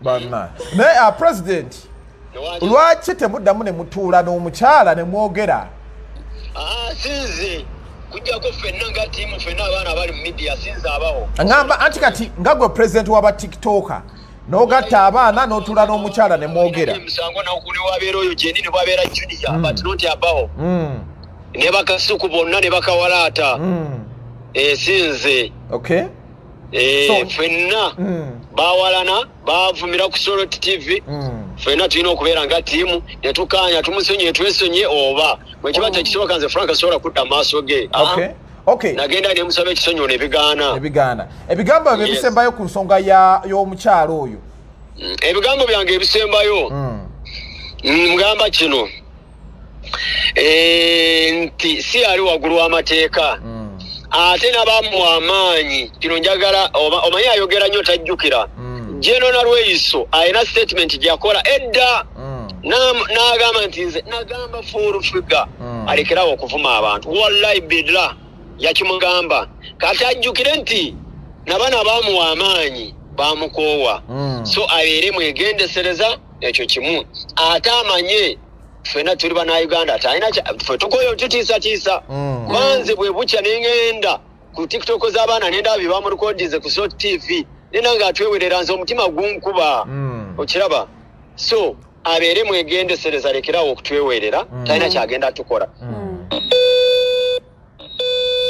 [SPEAKER 3] banna. Naye president lwaki temuddamu ne mutuula n'omukyala ne mwogera?
[SPEAKER 1] Sinze kujjako ffenna nga ttiimu ffenna abaana abali mu media sinze abawo.
[SPEAKER 3] Ngamba anti kati nga gwe president w'aba TikToker n'ogatta abaana n'otuula n'omukyala ne mwogera.
[SPEAKER 1] Emisango ne wabeera oyo Jenny ne wabeera Junior but not abawo. Ne bakasuku bonna ne bakawalaata. Sinze.
[SPEAKER 3] Okay.
[SPEAKER 1] Ffenna bawalana bavumira ku Salt TV. Ffenna tulina okubeera nga ttiimu ne tukkaanya tumusonyiye twesonye oba bwe kiba tekisoboka nze Frank asobola kudda maaso ge.
[SPEAKER 3] Okay.
[SPEAKER 1] Nagenda ne musaba ekisonyiwo ne bigaana.
[SPEAKER 3] Ebigaana. Ebigambo bye bisembayo ku nsonga y'omukyalo oyo.
[SPEAKER 1] Ebigambo byange ebisembayo. Mugamba kino. Nti si ali waggulu w'amateeka. Ate n'abamuwa amaanyi kino njagala omanyi ayogera nnyo tajjukira. General Nalweyiso alina statement gye yakola edda n'agamba nti nze nagamba Full Figure alekerawo okuvuma abantu. Wallahi bidla yakimugamba. Kati ajjukire nti n'abaana bamuwa amaanyi bamukoowa. So abeere mwegendesereza ekyo kimu. Ate amanye ffenna tuli bannayuganda talina ffe tukoyo tutiisatiisa. Kubanze bwe bukya ne ŋŋenda ku TikTok z'abaana ne ndaba bye bamurekodinze ku Salt TV nena nga atwewerera nze omutima gunkuba. Okiraba? So abeere mwegendesereza alekerawo okutwewerera talina kyagenda tukola.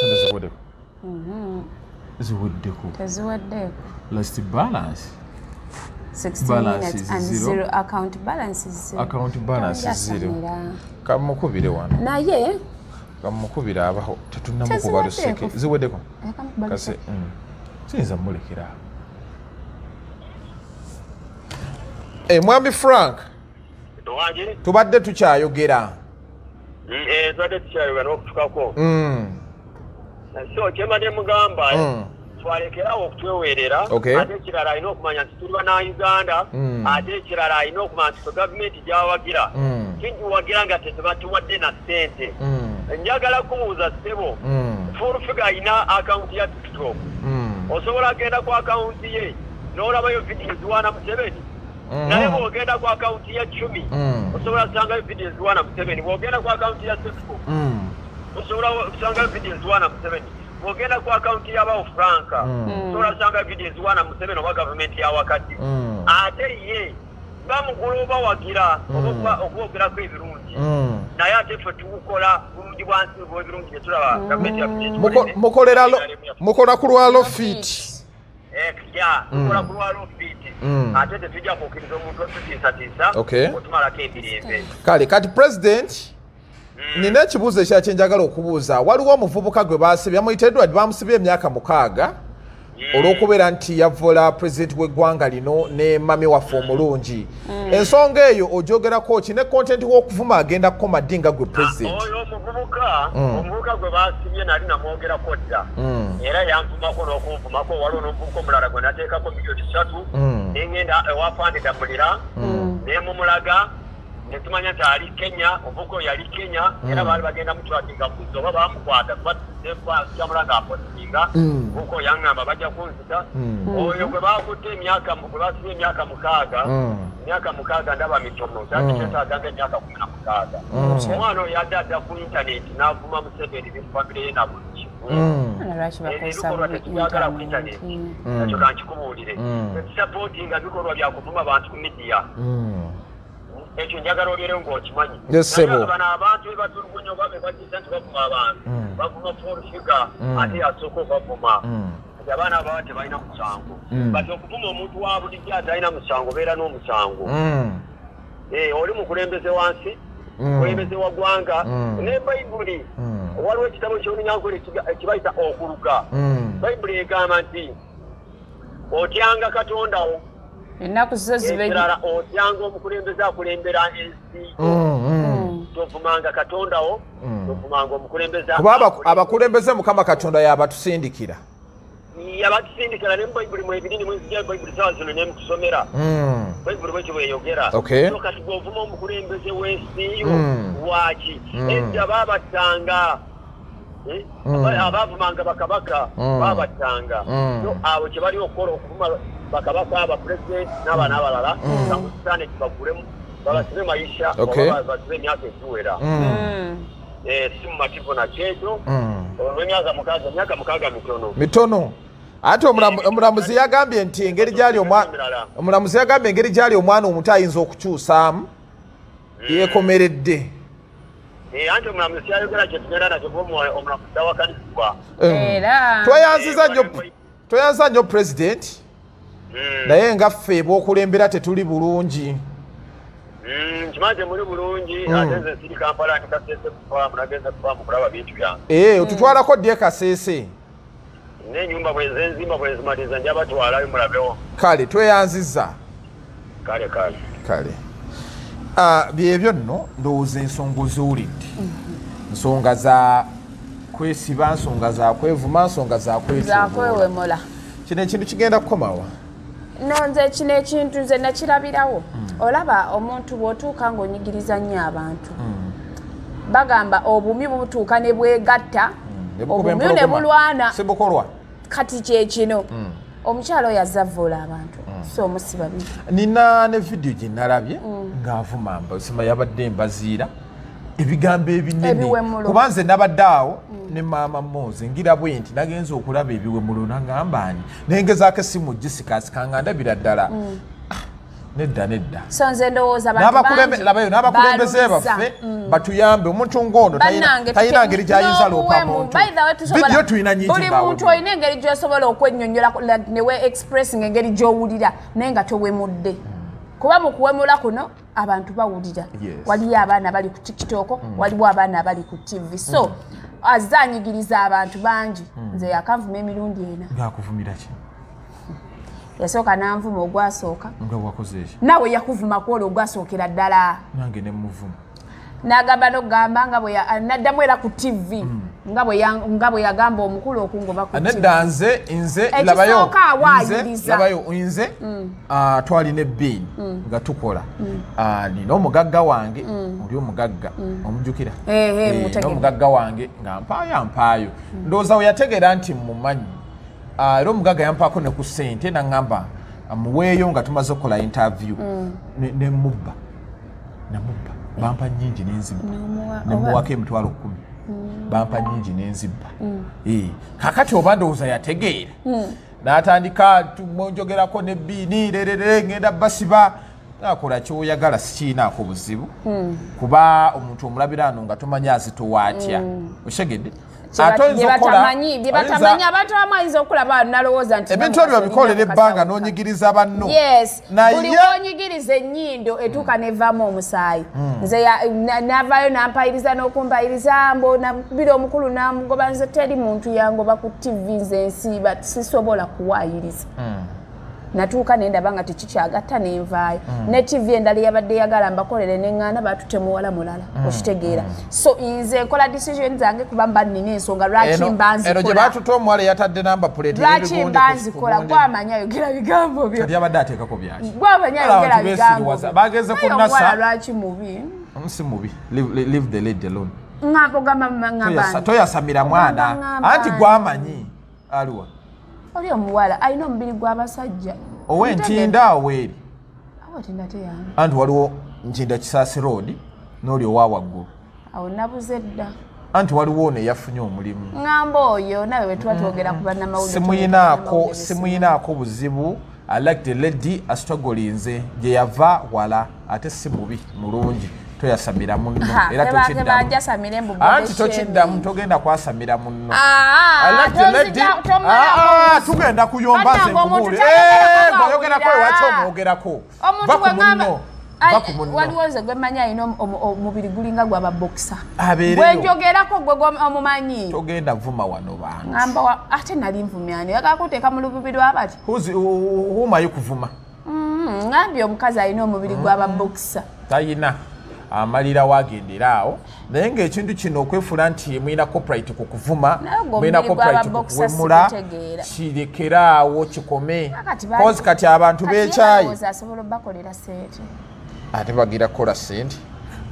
[SPEAKER 3] Sente ziweddeko. Ziweddeko.
[SPEAKER 2] Teziweddeko.
[SPEAKER 3] Last balance.
[SPEAKER 2] 16
[SPEAKER 3] Balance
[SPEAKER 2] minutes
[SPEAKER 3] is
[SPEAKER 2] and
[SPEAKER 3] zero.
[SPEAKER 2] zero. Account balance is zero.
[SPEAKER 3] Account balance is zero.
[SPEAKER 2] Yasamira.
[SPEAKER 3] Kamukubire wano.
[SPEAKER 2] Naye
[SPEAKER 3] Kamukubire abaho tetunnamukuba luseke. Ziweddeko. Kase. Siyinza mmulekera. Mwami Frank. Tubadde tukyayogera.
[SPEAKER 1] Tubadde tukyayogera n'okutukako. So kyembadde mugamba twalekerawo okutwewerera. Ate ekirala alina okumanya nti tuli bannayuganda. Ate ekirala alina okumanya nti gavumenti gy'awagira kigiwagira nga tebatuwadde na ssente. Njagala kubuuza ssebo, Full Figure alina akawunti ya TikTok. Osobola agenda ku akawunti ye n'olabayo vidiyo ziwaana Museveni. Naye bw'ogenda ku akawunti ya Chumi osobola kusangayo vidiyo ziwaana Museveni. Bw'ogenda ku akawunti ya Sefuko osobola kusangayo vidiyo ziwaana Museveni. Bw'ogenda ku akawunti y'abawo Franka osobola kusangayo vidiyo ziwaana Museveni oba gavumenti ya wakati. Ate ye bamugula obawagira okwogerako ebirungi. Naye ate ffe tugukola bulungi bwa nsi bw'ebirungi bye tulaba gavumenti yaffe.
[SPEAKER 3] Mukola ku lwa Lofit.
[SPEAKER 1] Tukola ku lwa Lofit. Ate tetujja kukkiriza omuntu otutiisatiisa otumalako emirembe.
[SPEAKER 3] Kale kati president nina ekibuuzo ekirala kye njagala okubuuza. Waliwo omuvubuka gwe baasibye bamuyita Edward, bamusibye emyaka 6 olw'okubeera nti yavvola president w'eggwanga lino ne mami waffe omulungi. Ensonga eyo ogyogerako ki ne content w'okuvuma agenda kukoma ddi nga gwe president?
[SPEAKER 1] Oyo omuvubuka gwe baasibye nali namwogerako dda. Era yanvumako n'okunvumako. Waliwo n'omuvubuka omulala gwe nateekako miliyoni 3 ne ŋŋenda ewa Fandi Damulira ne mumulaga Netumanya nti ali Kenya, ovuko yali Kenya, era baali bagenda mutwakinga kuzo oba bamukwata kuba nga apositinga, ovuko yangamba bajja kunzita. Oyo gwe bakutte emyaka gwe basibye emyaka 6, emyaka 6 ndaba mitono, kyali kyetaaga nga emyaka 16. Omwana oyo yadde adda ku intaneti n'avuma Museveni ne famire ye na buli kimu. Ebikolwa tetubyagala ku intaneti, ekyo kankikubuulire. Tetusapootinga bikolwa bya kuvuma bantu ku midiya. Ekyo njagala obeere ng'okimanyi. Bano abantu be batulugunya oba be bagisa nti bavuma abantu, bavuma full figure ate yasooka obavuma. Nti abaana abawa tebalina musango. But okuvuma omuntu wa bulijjo atalina musango obeera n'omusango. Oli mukulembeze wansi, mukulembeze wa ggwanga, ne Bayibuli. Waliwo ekitabo ky'Olunyankole ekibayita Okuluga. Bayibuli egamba nti otyanga Katonda wo.
[SPEAKER 2] Ennaku zo zibe
[SPEAKER 1] ekirala otyanga omukulembeze akulembera ensi. Tovumanga Katonda wo, tovumanga omukulembeze.
[SPEAKER 3] Kuba abakulembeze Mukama Katonda yabatusindikira.
[SPEAKER 1] Yabatusindikira ne mu Bayibuli mwebiri mwenzija Bayibuli saawa zino ne mukusomera. Bayibuli bwekyo bweyogera. So kati bw'ovuma omukulembeze w'ensi yo waaki? Edda baabattanga. Abaavumanga bakabaka baabattanga. So abo kye bali okukola okuvuma bakabaka, abapulesidenti n'abaana abalala, nga mu kibagulemu babasibe mayisha oba babasibe emyaka egiwera. Si mumativu nakyekyo. Olw'emyaka 6, emyaka 6 mitono.
[SPEAKER 3] Mitono. Ate omulamuzi yagambye nti engeri gyali omulamuzi yagambye engeri gyali omwana omuto ayinza okukyusaamu yeekomeredde.
[SPEAKER 1] Anti omulamuzi yayogera kye tugenda nakyo kuba omulamuzi awakanisibwa.
[SPEAKER 3] Tweyanziza nnyo pulezidenti. Naye nga ffe bw'okulembera tetuli bulungi.
[SPEAKER 1] Nkimanyi temuli bulungi, ate nze siri Kampala ndi Kasese kufaamu, nagenze kufaamu kulaba bintu byange.
[SPEAKER 3] Otutwalako ddi e Kasese?
[SPEAKER 1] N'ennyumba bwe nzimba bwe nzimaliza nja batwalayo mulabewo.
[SPEAKER 3] Kale tweyanzizza.
[SPEAKER 1] Kale kale.
[SPEAKER 3] Kale. Byebyo nno ndowooza ensonga oziwulidde. Nsonga za kwesiba, nsonga za kwevuma, nsonga za
[SPEAKER 2] kwewemula.
[SPEAKER 3] Kino ekintu kigenda kukomawa?
[SPEAKER 2] No, nze kino ekintu nze nakirabirawo. Olaba omuntu bw'otuuka ng'onyigiriza nnyo abantu. Bagamba obumyu butuuka ne bwegatta, obumyu ne bulwana.
[SPEAKER 3] Sibukolwa.
[SPEAKER 2] Kati kye kino. Omukyala oyo azavvoola abantu. So omusiba bibi.
[SPEAKER 3] Nina ne vidiyo gye nalabye ng'avuma sima yabadde embaziira ebigambo ebinene. Kuba nze nabadde awo ne maama Moze ngira bwe nti nagenze okulaba ebiwemulo nangamba ani nengezaako essimu gisikasika nga ndabira ddala. Nedda nedda.
[SPEAKER 2] So nze ndowooza abantu bangi
[SPEAKER 3] n'abakulembeze baffe batuyambe omuntu ng'ono talina ngeri gy'ayinza loopa muntu. Vidiyo tulina nnyingi.
[SPEAKER 2] Buli muntu olina engeri gy'osobola okwennyonnyola ne we expressing engeri gy'owulira naye nga towemudde. Kuba mu kuwemula kuno abantu bawulira. Waliyo abaana bali ku TikTok, waliwo abaana bali ku TV. So azanyigiriza abantu bangi. Nze yakanvuma emirundi 4.
[SPEAKER 3] Ng'akuvumira ki?
[SPEAKER 2] Yasooka n'anvuma ogwasooka.
[SPEAKER 3] Nga wakoze ki?
[SPEAKER 2] Naawe yakuvuma kwolwo ogwasookera ddala.
[SPEAKER 3] Nange ne muvuma.
[SPEAKER 2] N'agamba n'okugamba nga bwe naddamu era ku TV. Nga bwe yagamba omukulu okungoba ku TV.
[SPEAKER 3] Nedda nze labayo.
[SPEAKER 2] Ekisooka awaayiriza.
[SPEAKER 3] Labayo nze twalina ebbiini nga tukola. Nina omugagga wange, oli omugagga, omujjukira? N'omugagga wange nga mpaayo mpaayo. Ndowooza we yategeera nti mmumanyi. Era omugagga yampaako ne ku ssente n'aŋŋamba muweeyo nga tumaze okukola interview. Ne mubba. Namubba. Bampa nnyingi n'enzibba. Ne muwaako emitwalo 10. Bampa nnyingi n'enzibba. Kaakati oba ndowooza yategeera. N'atandika njogerako ne bbiini lerere ngenda basiba. Nakola ky'oyagala sikiinaako buzibu. Kuba omuntu omulabira ano nga tomanyi azitowa atya. Okitegedde?
[SPEAKER 2] Bye batamanyi abantu abamu ayinza okulaba nalowooza nti
[SPEAKER 3] ebintu ebyo bikolera ebbanga n'onyigiriza banno.
[SPEAKER 2] Yes, buli w'onyigiriza ennyindo etuuka nevaamu omusaayi. Nze navaayo nampayiriza n'okumpayiriza mbo nakubira omukulu n'amugoba. Nze teri muntu yangoba ku TV, nze nsiiba sisobola kuwaayiriza. Natuuka nendaba nga tekikyagatta nenvaayo. Ne TV endala yabadde yagala mbakolere neŋŋaana baatute muwala mulala. Okitegeera. So nze nkola decision zange kuba mba nnina ensonga lwaki mba nzikola.
[SPEAKER 3] Eno gye baatute omuwala yatadde number plate.
[SPEAKER 2] Lwaki mba nzikola gwamanya ayogera bigambo byo.
[SPEAKER 3] Kati yabadde ateekako byaki.
[SPEAKER 2] Gwamanya ayogera bigambo byo.
[SPEAKER 3] Bageze ku NASA.
[SPEAKER 2] Omuwala lwaki mubi?
[SPEAKER 3] Si mubi. Leave the lady alone.
[SPEAKER 2] Ngamba ngamba.
[SPEAKER 3] Toyasamira mwana. Anti gwamanyi. Aliwa.
[SPEAKER 2] Oli omuwala alina omubiri gw'abasajja.
[SPEAKER 3] Owe Ntinda aweeri.
[SPEAKER 2] Awo Ntinda teyange.
[SPEAKER 3] Anti waliwo Ntinda Kisaasi Road n'oli owa waggulu.
[SPEAKER 2] Awo nabuze dda.
[SPEAKER 3] Anti waliwo ono eyafunye omulimu.
[SPEAKER 2] Ngamba oyo nawe bwe tuba twogera ku bannamawulire.
[SPEAKER 3] Simuyinaako buzibu. I like the lady astrugglinze gye yava wala ate si mubi mulungi. Toyasamira munno era tokiddamu. Anti tokiddamu togenda kwasamira munno. Tugenda kuyomba nze nkubuulire. Bw'oyogerako lwaki omwogerako? Va ku munno.
[SPEAKER 2] Waliwo nze gwe mmanyi alina omubiri gulinga gwa babokisa. Bwe njogerako gwe omumanyi.
[SPEAKER 3] Togenda vuma wano bantu.
[SPEAKER 2] Ngamba ate nali nvumyani. Oyagala kunteeka mu lububi lw'abati?
[SPEAKER 3] Who kuvuma?
[SPEAKER 2] Ngambye omukazi alina omubiri gw'ababokisa.
[SPEAKER 3] Tayina. Amalira wagendera awo naye ng'ekintu kino okwefuula nti mulina copyright ku kuvuma, mulina copyright ku kuwemula, kirekera awo kikome. Kozi kati abantu beekyayi ate bagira kukola ssente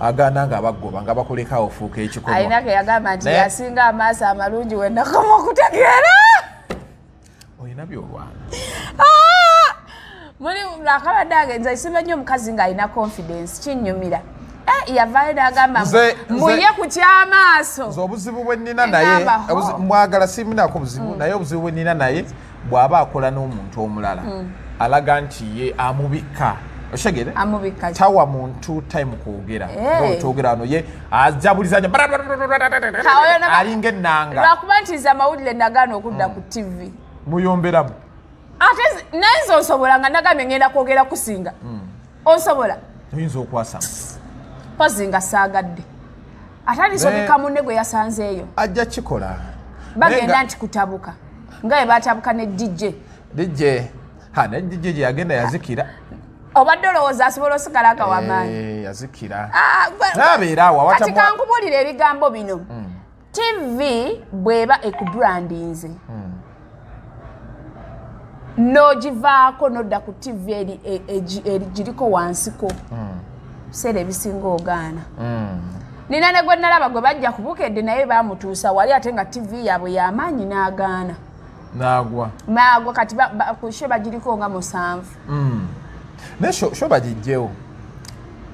[SPEAKER 3] agaana nga bagoba nga bakuleka ofuuka ekikolwa.
[SPEAKER 2] Alina ke yagamba nti yasinga amaaso amalungi we nakoma okutegeera.
[SPEAKER 3] Olina by'olwana.
[SPEAKER 2] Muli akabadde agenza nsiima nnyo omukazi ng'alina confidence kinnyumira. Yavaayo n'agamba muye ku ky'amaaso.
[SPEAKER 3] Nze obuzibu bwe nnina naye mwagala siminaako buzibu naye obuzibu bwe nnina naye bw'aba akola n'omuntu omulala alaga nti ye amubikka. Oshegere?
[SPEAKER 2] Amubikka.
[SPEAKER 3] Tawa muntu time kwogera. Ng'otwogera wano ye ajabuliza nnyo alinga ennanga.
[SPEAKER 2] Lwakuba nti nze amawulire nagaana okudda ku TV.
[SPEAKER 3] Muyomberamu.
[SPEAKER 2] Ate naye nze osobola nga nagambye ngenda kwogera kusinga. Osobola?
[SPEAKER 3] Oyinza okwasama.
[SPEAKER 2] Pozi nga saagadde. Atandise obikka munne gwe yasanzeeyo.
[SPEAKER 3] Ajja kikola.
[SPEAKER 2] Bagenda nti kutabuka. Nga bwe baatabuka ne DJ.
[SPEAKER 3] DJ. Ha ne DJ gye yagenda yazikira.
[SPEAKER 2] Obadde olowooza asobola osigala nga w'amaanyi.
[SPEAKER 3] Yazikira. N'abeera awo.
[SPEAKER 2] Kati kankubuulire ebigambo bino. TV bw'eba ekubrandinze. N'ogivaako n'odda ku TV eri giriko wansiko. Biseera ebisinga ogaana. Nina ne gwe nalaba gwe bajja ku Bukedde naye baamutuusa wali ate nga TV yaabwe y'amaanyi n'agaana.
[SPEAKER 3] N'agwa.
[SPEAKER 2] N'agwa kati ku show bagiriko nga 7.
[SPEAKER 3] Naye show bagiggyewo.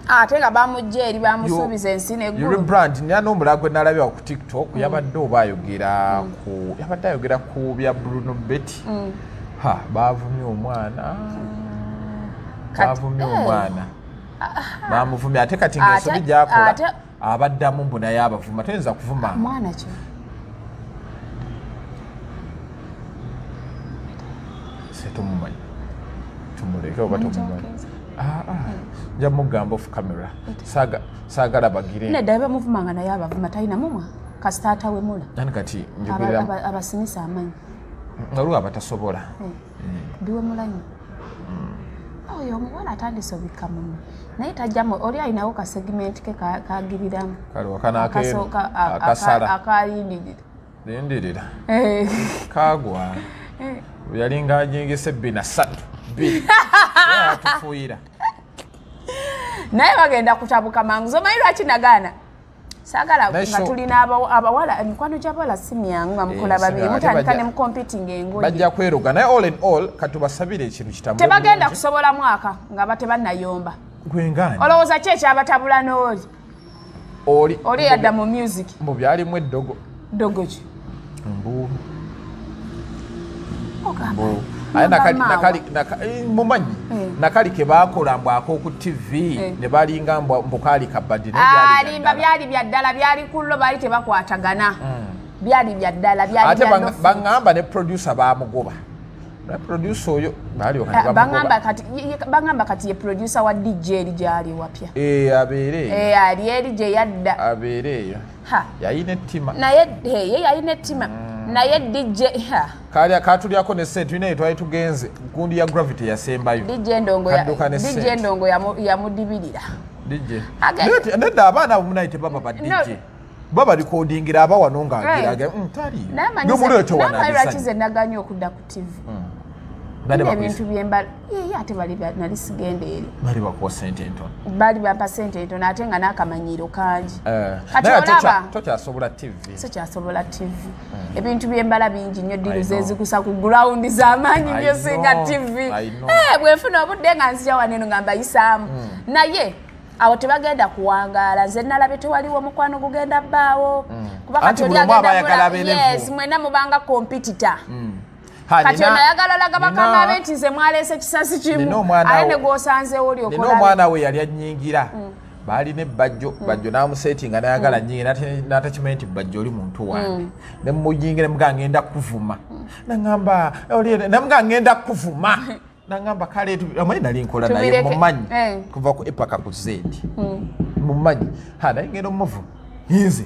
[SPEAKER 2] Ate nga bamuggya eri bamusuubiza ensi n'eggulu.
[SPEAKER 3] Rebrand nina n'omulala gwe nalabye ku TikTok yabadde oba ayogera ku yabadde ayogera ku bya Bruno Betty. Ha baavumye omwana. Baavumye omwana. Bamuvumye ate kati ng'ensobi gy'akola abaddamu mbu naye abavuma toyinza kuvuma.
[SPEAKER 2] Mwana ki?
[SPEAKER 3] Se tumumanyi. Tumuleke oba tumumanyi. Nja mugamba off camera. Saagala bagire.
[SPEAKER 2] Nedda bamuvumanga naye abavuma talina mumwa. Kasita atawemula.
[SPEAKER 3] Nani kati njogera
[SPEAKER 2] abasinisa amanyi.
[SPEAKER 3] Waliwo abatasobola.
[SPEAKER 2] Biwemula nnyo. Oyo omuwala atandise obikka munno naye tajjamu oli alinawo ka segment ke kagiriramu.
[SPEAKER 3] Kaliwa kano akasala.
[SPEAKER 2] Akalindirira.
[SPEAKER 3] Lindirira. Kagwa. Yalinga anyingisa 23. 2. Atufuuyira.
[SPEAKER 2] Naye bagenda kutabuka mangu. Omanyi lwaki nagaana? Saagala nga tulina abawala emikwano gy'abawala si myangu nga mukola babiri mutandika ne mucompeting engoye.
[SPEAKER 3] Bajja kweruga naye all in all katubasabire ekintu kitambule.
[SPEAKER 2] Tebagenda kusobola mwaka nga batebannayomba.
[SPEAKER 3] Gwe ngaani?
[SPEAKER 2] Olowooza ki ekyabatabula n'oli? Oli yadda mu music.
[SPEAKER 3] Mbu byalimu eddogo.
[SPEAKER 2] Ddogo ki?
[SPEAKER 3] Mbu.
[SPEAKER 2] Ogamba.
[SPEAKER 3] Aye mumanyi nakali ke baakola mbu ak'oku TV ne balinga mbu kaali kabaddi naye
[SPEAKER 2] byali byali bya ddala byali kullo baali tebakwatagana. Byali bya ddala byali
[SPEAKER 3] ate baŋŋamba ne producer baamugoba. Ne producer oyo baalyoka ne bamugoba.
[SPEAKER 2] Baŋŋamba kati ye producer wa DJ eri gy'ali wapya.
[SPEAKER 3] Abeere.
[SPEAKER 2] Ali eri gye yadda.
[SPEAKER 3] Abeere eyo. Yalina ettima.
[SPEAKER 2] Naye ye yalina ettima. Naye DJ
[SPEAKER 3] kali katulyako ne sente naye twali tugenze gundi ya gravity yasembayo.
[SPEAKER 2] DJ Ndongo yamudibirira.
[SPEAKER 3] DJ nedda abaana munaite baba ba DJ baba recordingira aba wano nga agiraga tali nomuleto wana
[SPEAKER 2] lwakize naganya okudda ku TV. Ebintu byembala ye ate bali nali sigenda eri
[SPEAKER 3] bali bakuwa sente entono,
[SPEAKER 2] bali bampa sente entono ate nga n'akamanyiro kangi.
[SPEAKER 3] Kati olaba tokyasobola TV,
[SPEAKER 2] sikyasobola TV. Ebintu byembala bingi nnyo, diru zezikusa ku ground z'amaanyi nnyo singa TV. Bwenfuna obudde nga nzija wano eno nga mbayisaamu. Naye awo tebagenda kuwangaala. Nze nalabye tewaliwo omukwano gugenda bbaawo kuba kati oli agenda, yes, mwenna mubanga competitor. Kati ono ayagala laga bakama be nti nze mwaleese kisasi kimu, ate ne gw'osanzeewo oli okola.
[SPEAKER 3] Nina omwana we yali annyingira, baalina ebbajjo, bajjo n'amuseetinga n'ayagala nnyingira n'atakimanyi nti bajjo oli muntu wange. Ne muyingira ne mugamba ngenda kuvuma. N'aŋŋamba namugamba ngenda kuvuma. N'aŋŋamba kale omanyi nali nkola naye mumanyi kuva ku epaka ku Z. Mumanyi. Ha naye ngenda omuvuma. Nze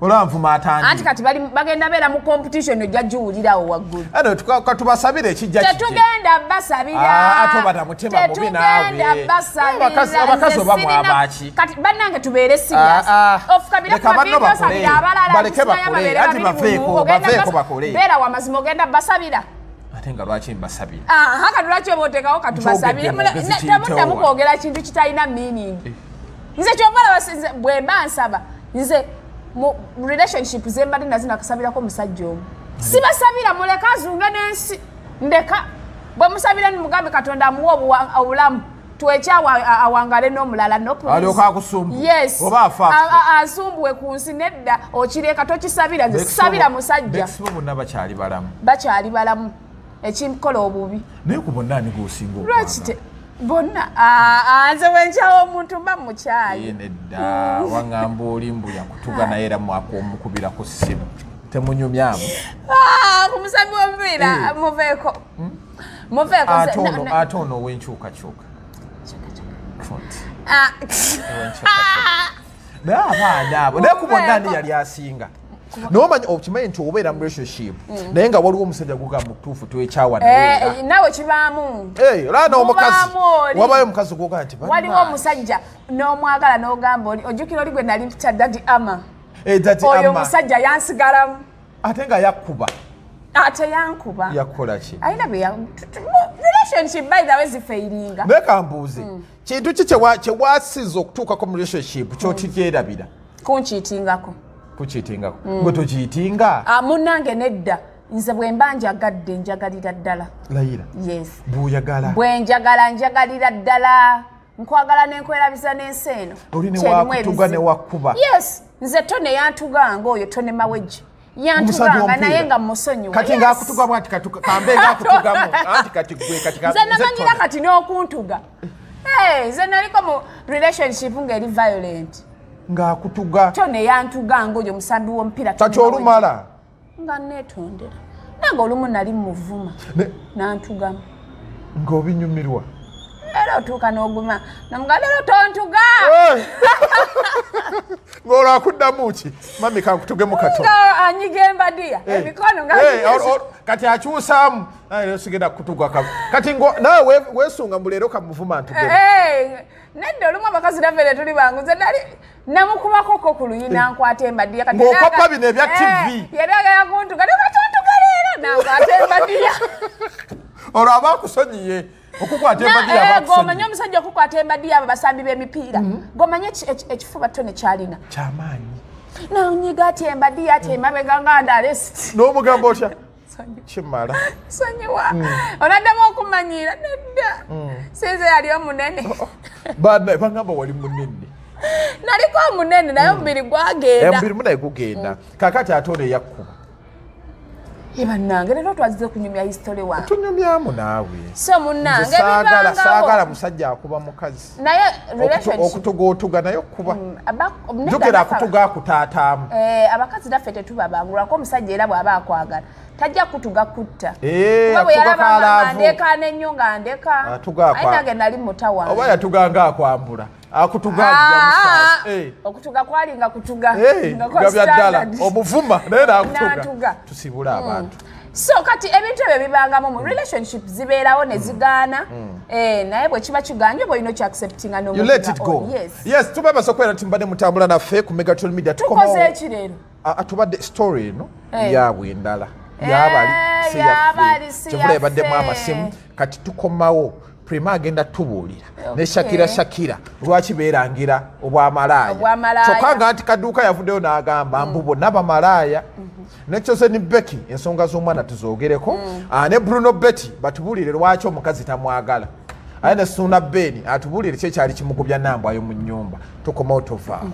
[SPEAKER 3] olanvuma atandi.
[SPEAKER 2] Anti kati bali bagenda beera mu competition ojja giwulirawo waggulu.
[SPEAKER 3] Ano katubasabire ekijja kijje.
[SPEAKER 2] Tetugenda basabira.
[SPEAKER 3] Ate oba mutima mubi naawe.
[SPEAKER 2] Tetugenda basabira.
[SPEAKER 3] Abakazi oba mwabaki.
[SPEAKER 2] Kati bannange tubeere serious. Ofukabira ku mavidiyo sabira abalala.
[SPEAKER 3] Baleke bakole. Anti baveeko bakole.
[SPEAKER 2] Beera wa mazima ogenda basabira.
[SPEAKER 3] Ate nga lwaki mbasabira?
[SPEAKER 2] Aha kati lwaki oba oteekawo katubasabire. Temuddamu kwogera kintu kitalina meaning. Nze kyova olaba bwe mba nsaba nze mu relationship zembadde nazo nakasabirako omusajja omu. Sibasabira, muleka azunge n'ensi. Ndeka bwe musabira nimugambe Katonda amuwe obulamu twekyawa awangale n'omulala. No please.
[SPEAKER 3] Alyoka akusumbuwe.
[SPEAKER 2] Yes.
[SPEAKER 3] Oba afa.
[SPEAKER 2] Asumbuwe ku nsi nedda okireka tokisabira. Nze sisabira musajja.
[SPEAKER 3] Bekisibo bonna bakyali balamu.
[SPEAKER 2] Bakyali balamu. Ekimkola obubi.
[SPEAKER 3] Naye ku bonna ani gw'osinga okwagala?
[SPEAKER 2] Lwaki bonna nze bwenkyawa omuntu mba mukyayi.
[SPEAKER 3] Nedda waŋŋamba oli mbu yakutuga naye era mwakomukubira ku ssimu temunyumyamu.
[SPEAKER 2] Ku musambi w'omupiira muveeko. Muveeko.
[SPEAKER 3] Ate ono ow'enkyukakyuka. Naye abaana abo naye ku bonna ani yali asinga? N'omanyi okimanyi nti obeera mu relationship naye nga waliwo omusajja gugamba mutuufu twekyawa naye.
[SPEAKER 2] Naawe kibaamu.
[SPEAKER 3] Olaba n'omukazi wabayo omukazi gw'ogamba nti
[SPEAKER 2] waliwo omusajja n'omwagala n'ogamba oli ojjukira oli gwe nali mpita Daddy Ama. Oyo omusajja yansigalamu.
[SPEAKER 3] Ate nga yakkuba.
[SPEAKER 2] Ate yankuba.
[SPEAKER 3] Yakukola ki?
[SPEAKER 2] Alina bye relationship by the way zifairinga.
[SPEAKER 3] Naye kambuuze kintu ki kyewasiza okutuukako mu relationship ky'otikyerabira?
[SPEAKER 2] Kunkiitingako.
[SPEAKER 3] Kukiitingako. Gwe tokiitinga?
[SPEAKER 2] Munnange nedda. Nze bwe mba njagadde njagalira ddala.
[SPEAKER 3] Layira?
[SPEAKER 2] Yes.
[SPEAKER 3] Bw'oyagala?
[SPEAKER 2] Bwe njagala njagalira ddala. Nkwagala ne nkwerabiza n'ensi eno.
[SPEAKER 3] Oli ne wakutuga ne wakkuba.
[SPEAKER 2] Yes. Nze Tone yantuganga oyo Tone Mawejje. Yantuganga naye nga musonyiwa.
[SPEAKER 3] Kati ng'akutuga bw'ati kambe ng'akutugamu. Anti kati gwe kati
[SPEAKER 2] nze namanyira kati n'okuntuga. Nze naliko mu relationship ng'eri violent.
[SPEAKER 3] Ng'akutuga.
[SPEAKER 2] Tone yantuganga oyo musambi w'omupiira.
[SPEAKER 3] Kati olumala?
[SPEAKER 2] Nga neetondera. Nange olumu nali muvuma. Nantugamu.
[SPEAKER 3] Ng'obinyumirwa?
[SPEAKER 2] Era otuuka n'oguma. Namugamba leero tontuga.
[SPEAKER 3] Ng'olwo akuddamu ki? Mami kankutugemu katono.
[SPEAKER 2] Nga anyiga embadiya. Emikono nga
[SPEAKER 3] kati akyusaamu. Naye leero sigenda kutuga kati naawe weesunga mbu leero kamuvuma ntugemu.
[SPEAKER 2] Nedda olumu abakazi naffe ne tuli bangu. Nze nali namukubako ko ku luyi n'ankwata embadiya.
[SPEAKER 3] Ng'okoppa bino ebya TV.
[SPEAKER 2] Yali agala kuntuga. Tontuga leero n'ankwata embadiya.
[SPEAKER 3] Olwo aba akusonyiye. Okukwata embadiya abakusonyiye.
[SPEAKER 2] Gomanye omusajja okukwata embadiya abo basambi b'emipiira. Gomanye ekifuba Tone kyalina.
[SPEAKER 3] Kyamaanyi.
[SPEAKER 2] Nanyiga ati embadiya ati emabega nga ndalesiti.
[SPEAKER 3] N'omugamba otya? Kimala.
[SPEAKER 2] Sonyiwa. Onaddamu okumanyira nedda. Sinze yali omunene.
[SPEAKER 3] Bangamba wali munene.
[SPEAKER 2] Naliko omunene naye omubiri gwagenda.
[SPEAKER 3] Omubiri munaye gugenda. Kaakati ate ono eyakkuba.
[SPEAKER 2] Bannange leero twazze kunyumya history wange.
[SPEAKER 3] Tunyumyamu naawe.
[SPEAKER 2] So munnange bibangawo.
[SPEAKER 3] Saagala musajja akuba mukazi.
[SPEAKER 2] Naye relationship.
[SPEAKER 3] Okutuga otuga naye okuba. Jjukira akutuga akutaataamu.
[SPEAKER 2] Abakazi naffe tetuba bangu lwako omusajja era bw'aba akwagala tajja kutuga kutta.
[SPEAKER 3] Kuba
[SPEAKER 2] bwe yalaba nga ndeka n'ennyo nga ndeka. Aye nange nali mutawaana.
[SPEAKER 3] Oba yatuga nga akwambula. Akutuga
[SPEAKER 2] okutuga kwalinga kutuga
[SPEAKER 3] nga bya ddala omuvuma naye n'akutuga. Tusibula abantu.
[SPEAKER 2] So kati ebintu ebyo bibangamu mu relationship zibeerawo ne zigaana, naye bwe kiba kiganye bw'olina okyacceptinga
[SPEAKER 3] You let it go. Yes, tubebaza okubeera nti mbadde mutambula naffe ku Megatron Media.
[SPEAKER 2] Tukoze eki leero?
[SPEAKER 3] Tubadde story eno yaabwe endala yabali si yaffe, ebaddemu amasimu. Kati tukomawo Prima agenda tubuulira ne Shakira lwaki beerangira obwamalaaya, kyokka nga nti Kaduuka yavuddeyo n'agamba mbu bonna bamalaaya. Ne Chosen Becky ensonga z'omwana tuzoogereko, ne Bruno Betty batubuulire lwaki omukazi tamwagala, aye ne Suna Ben atubuulire ki ekyali kimugobya Nambwayo mu nnyumba. Tukomawo tovaawo.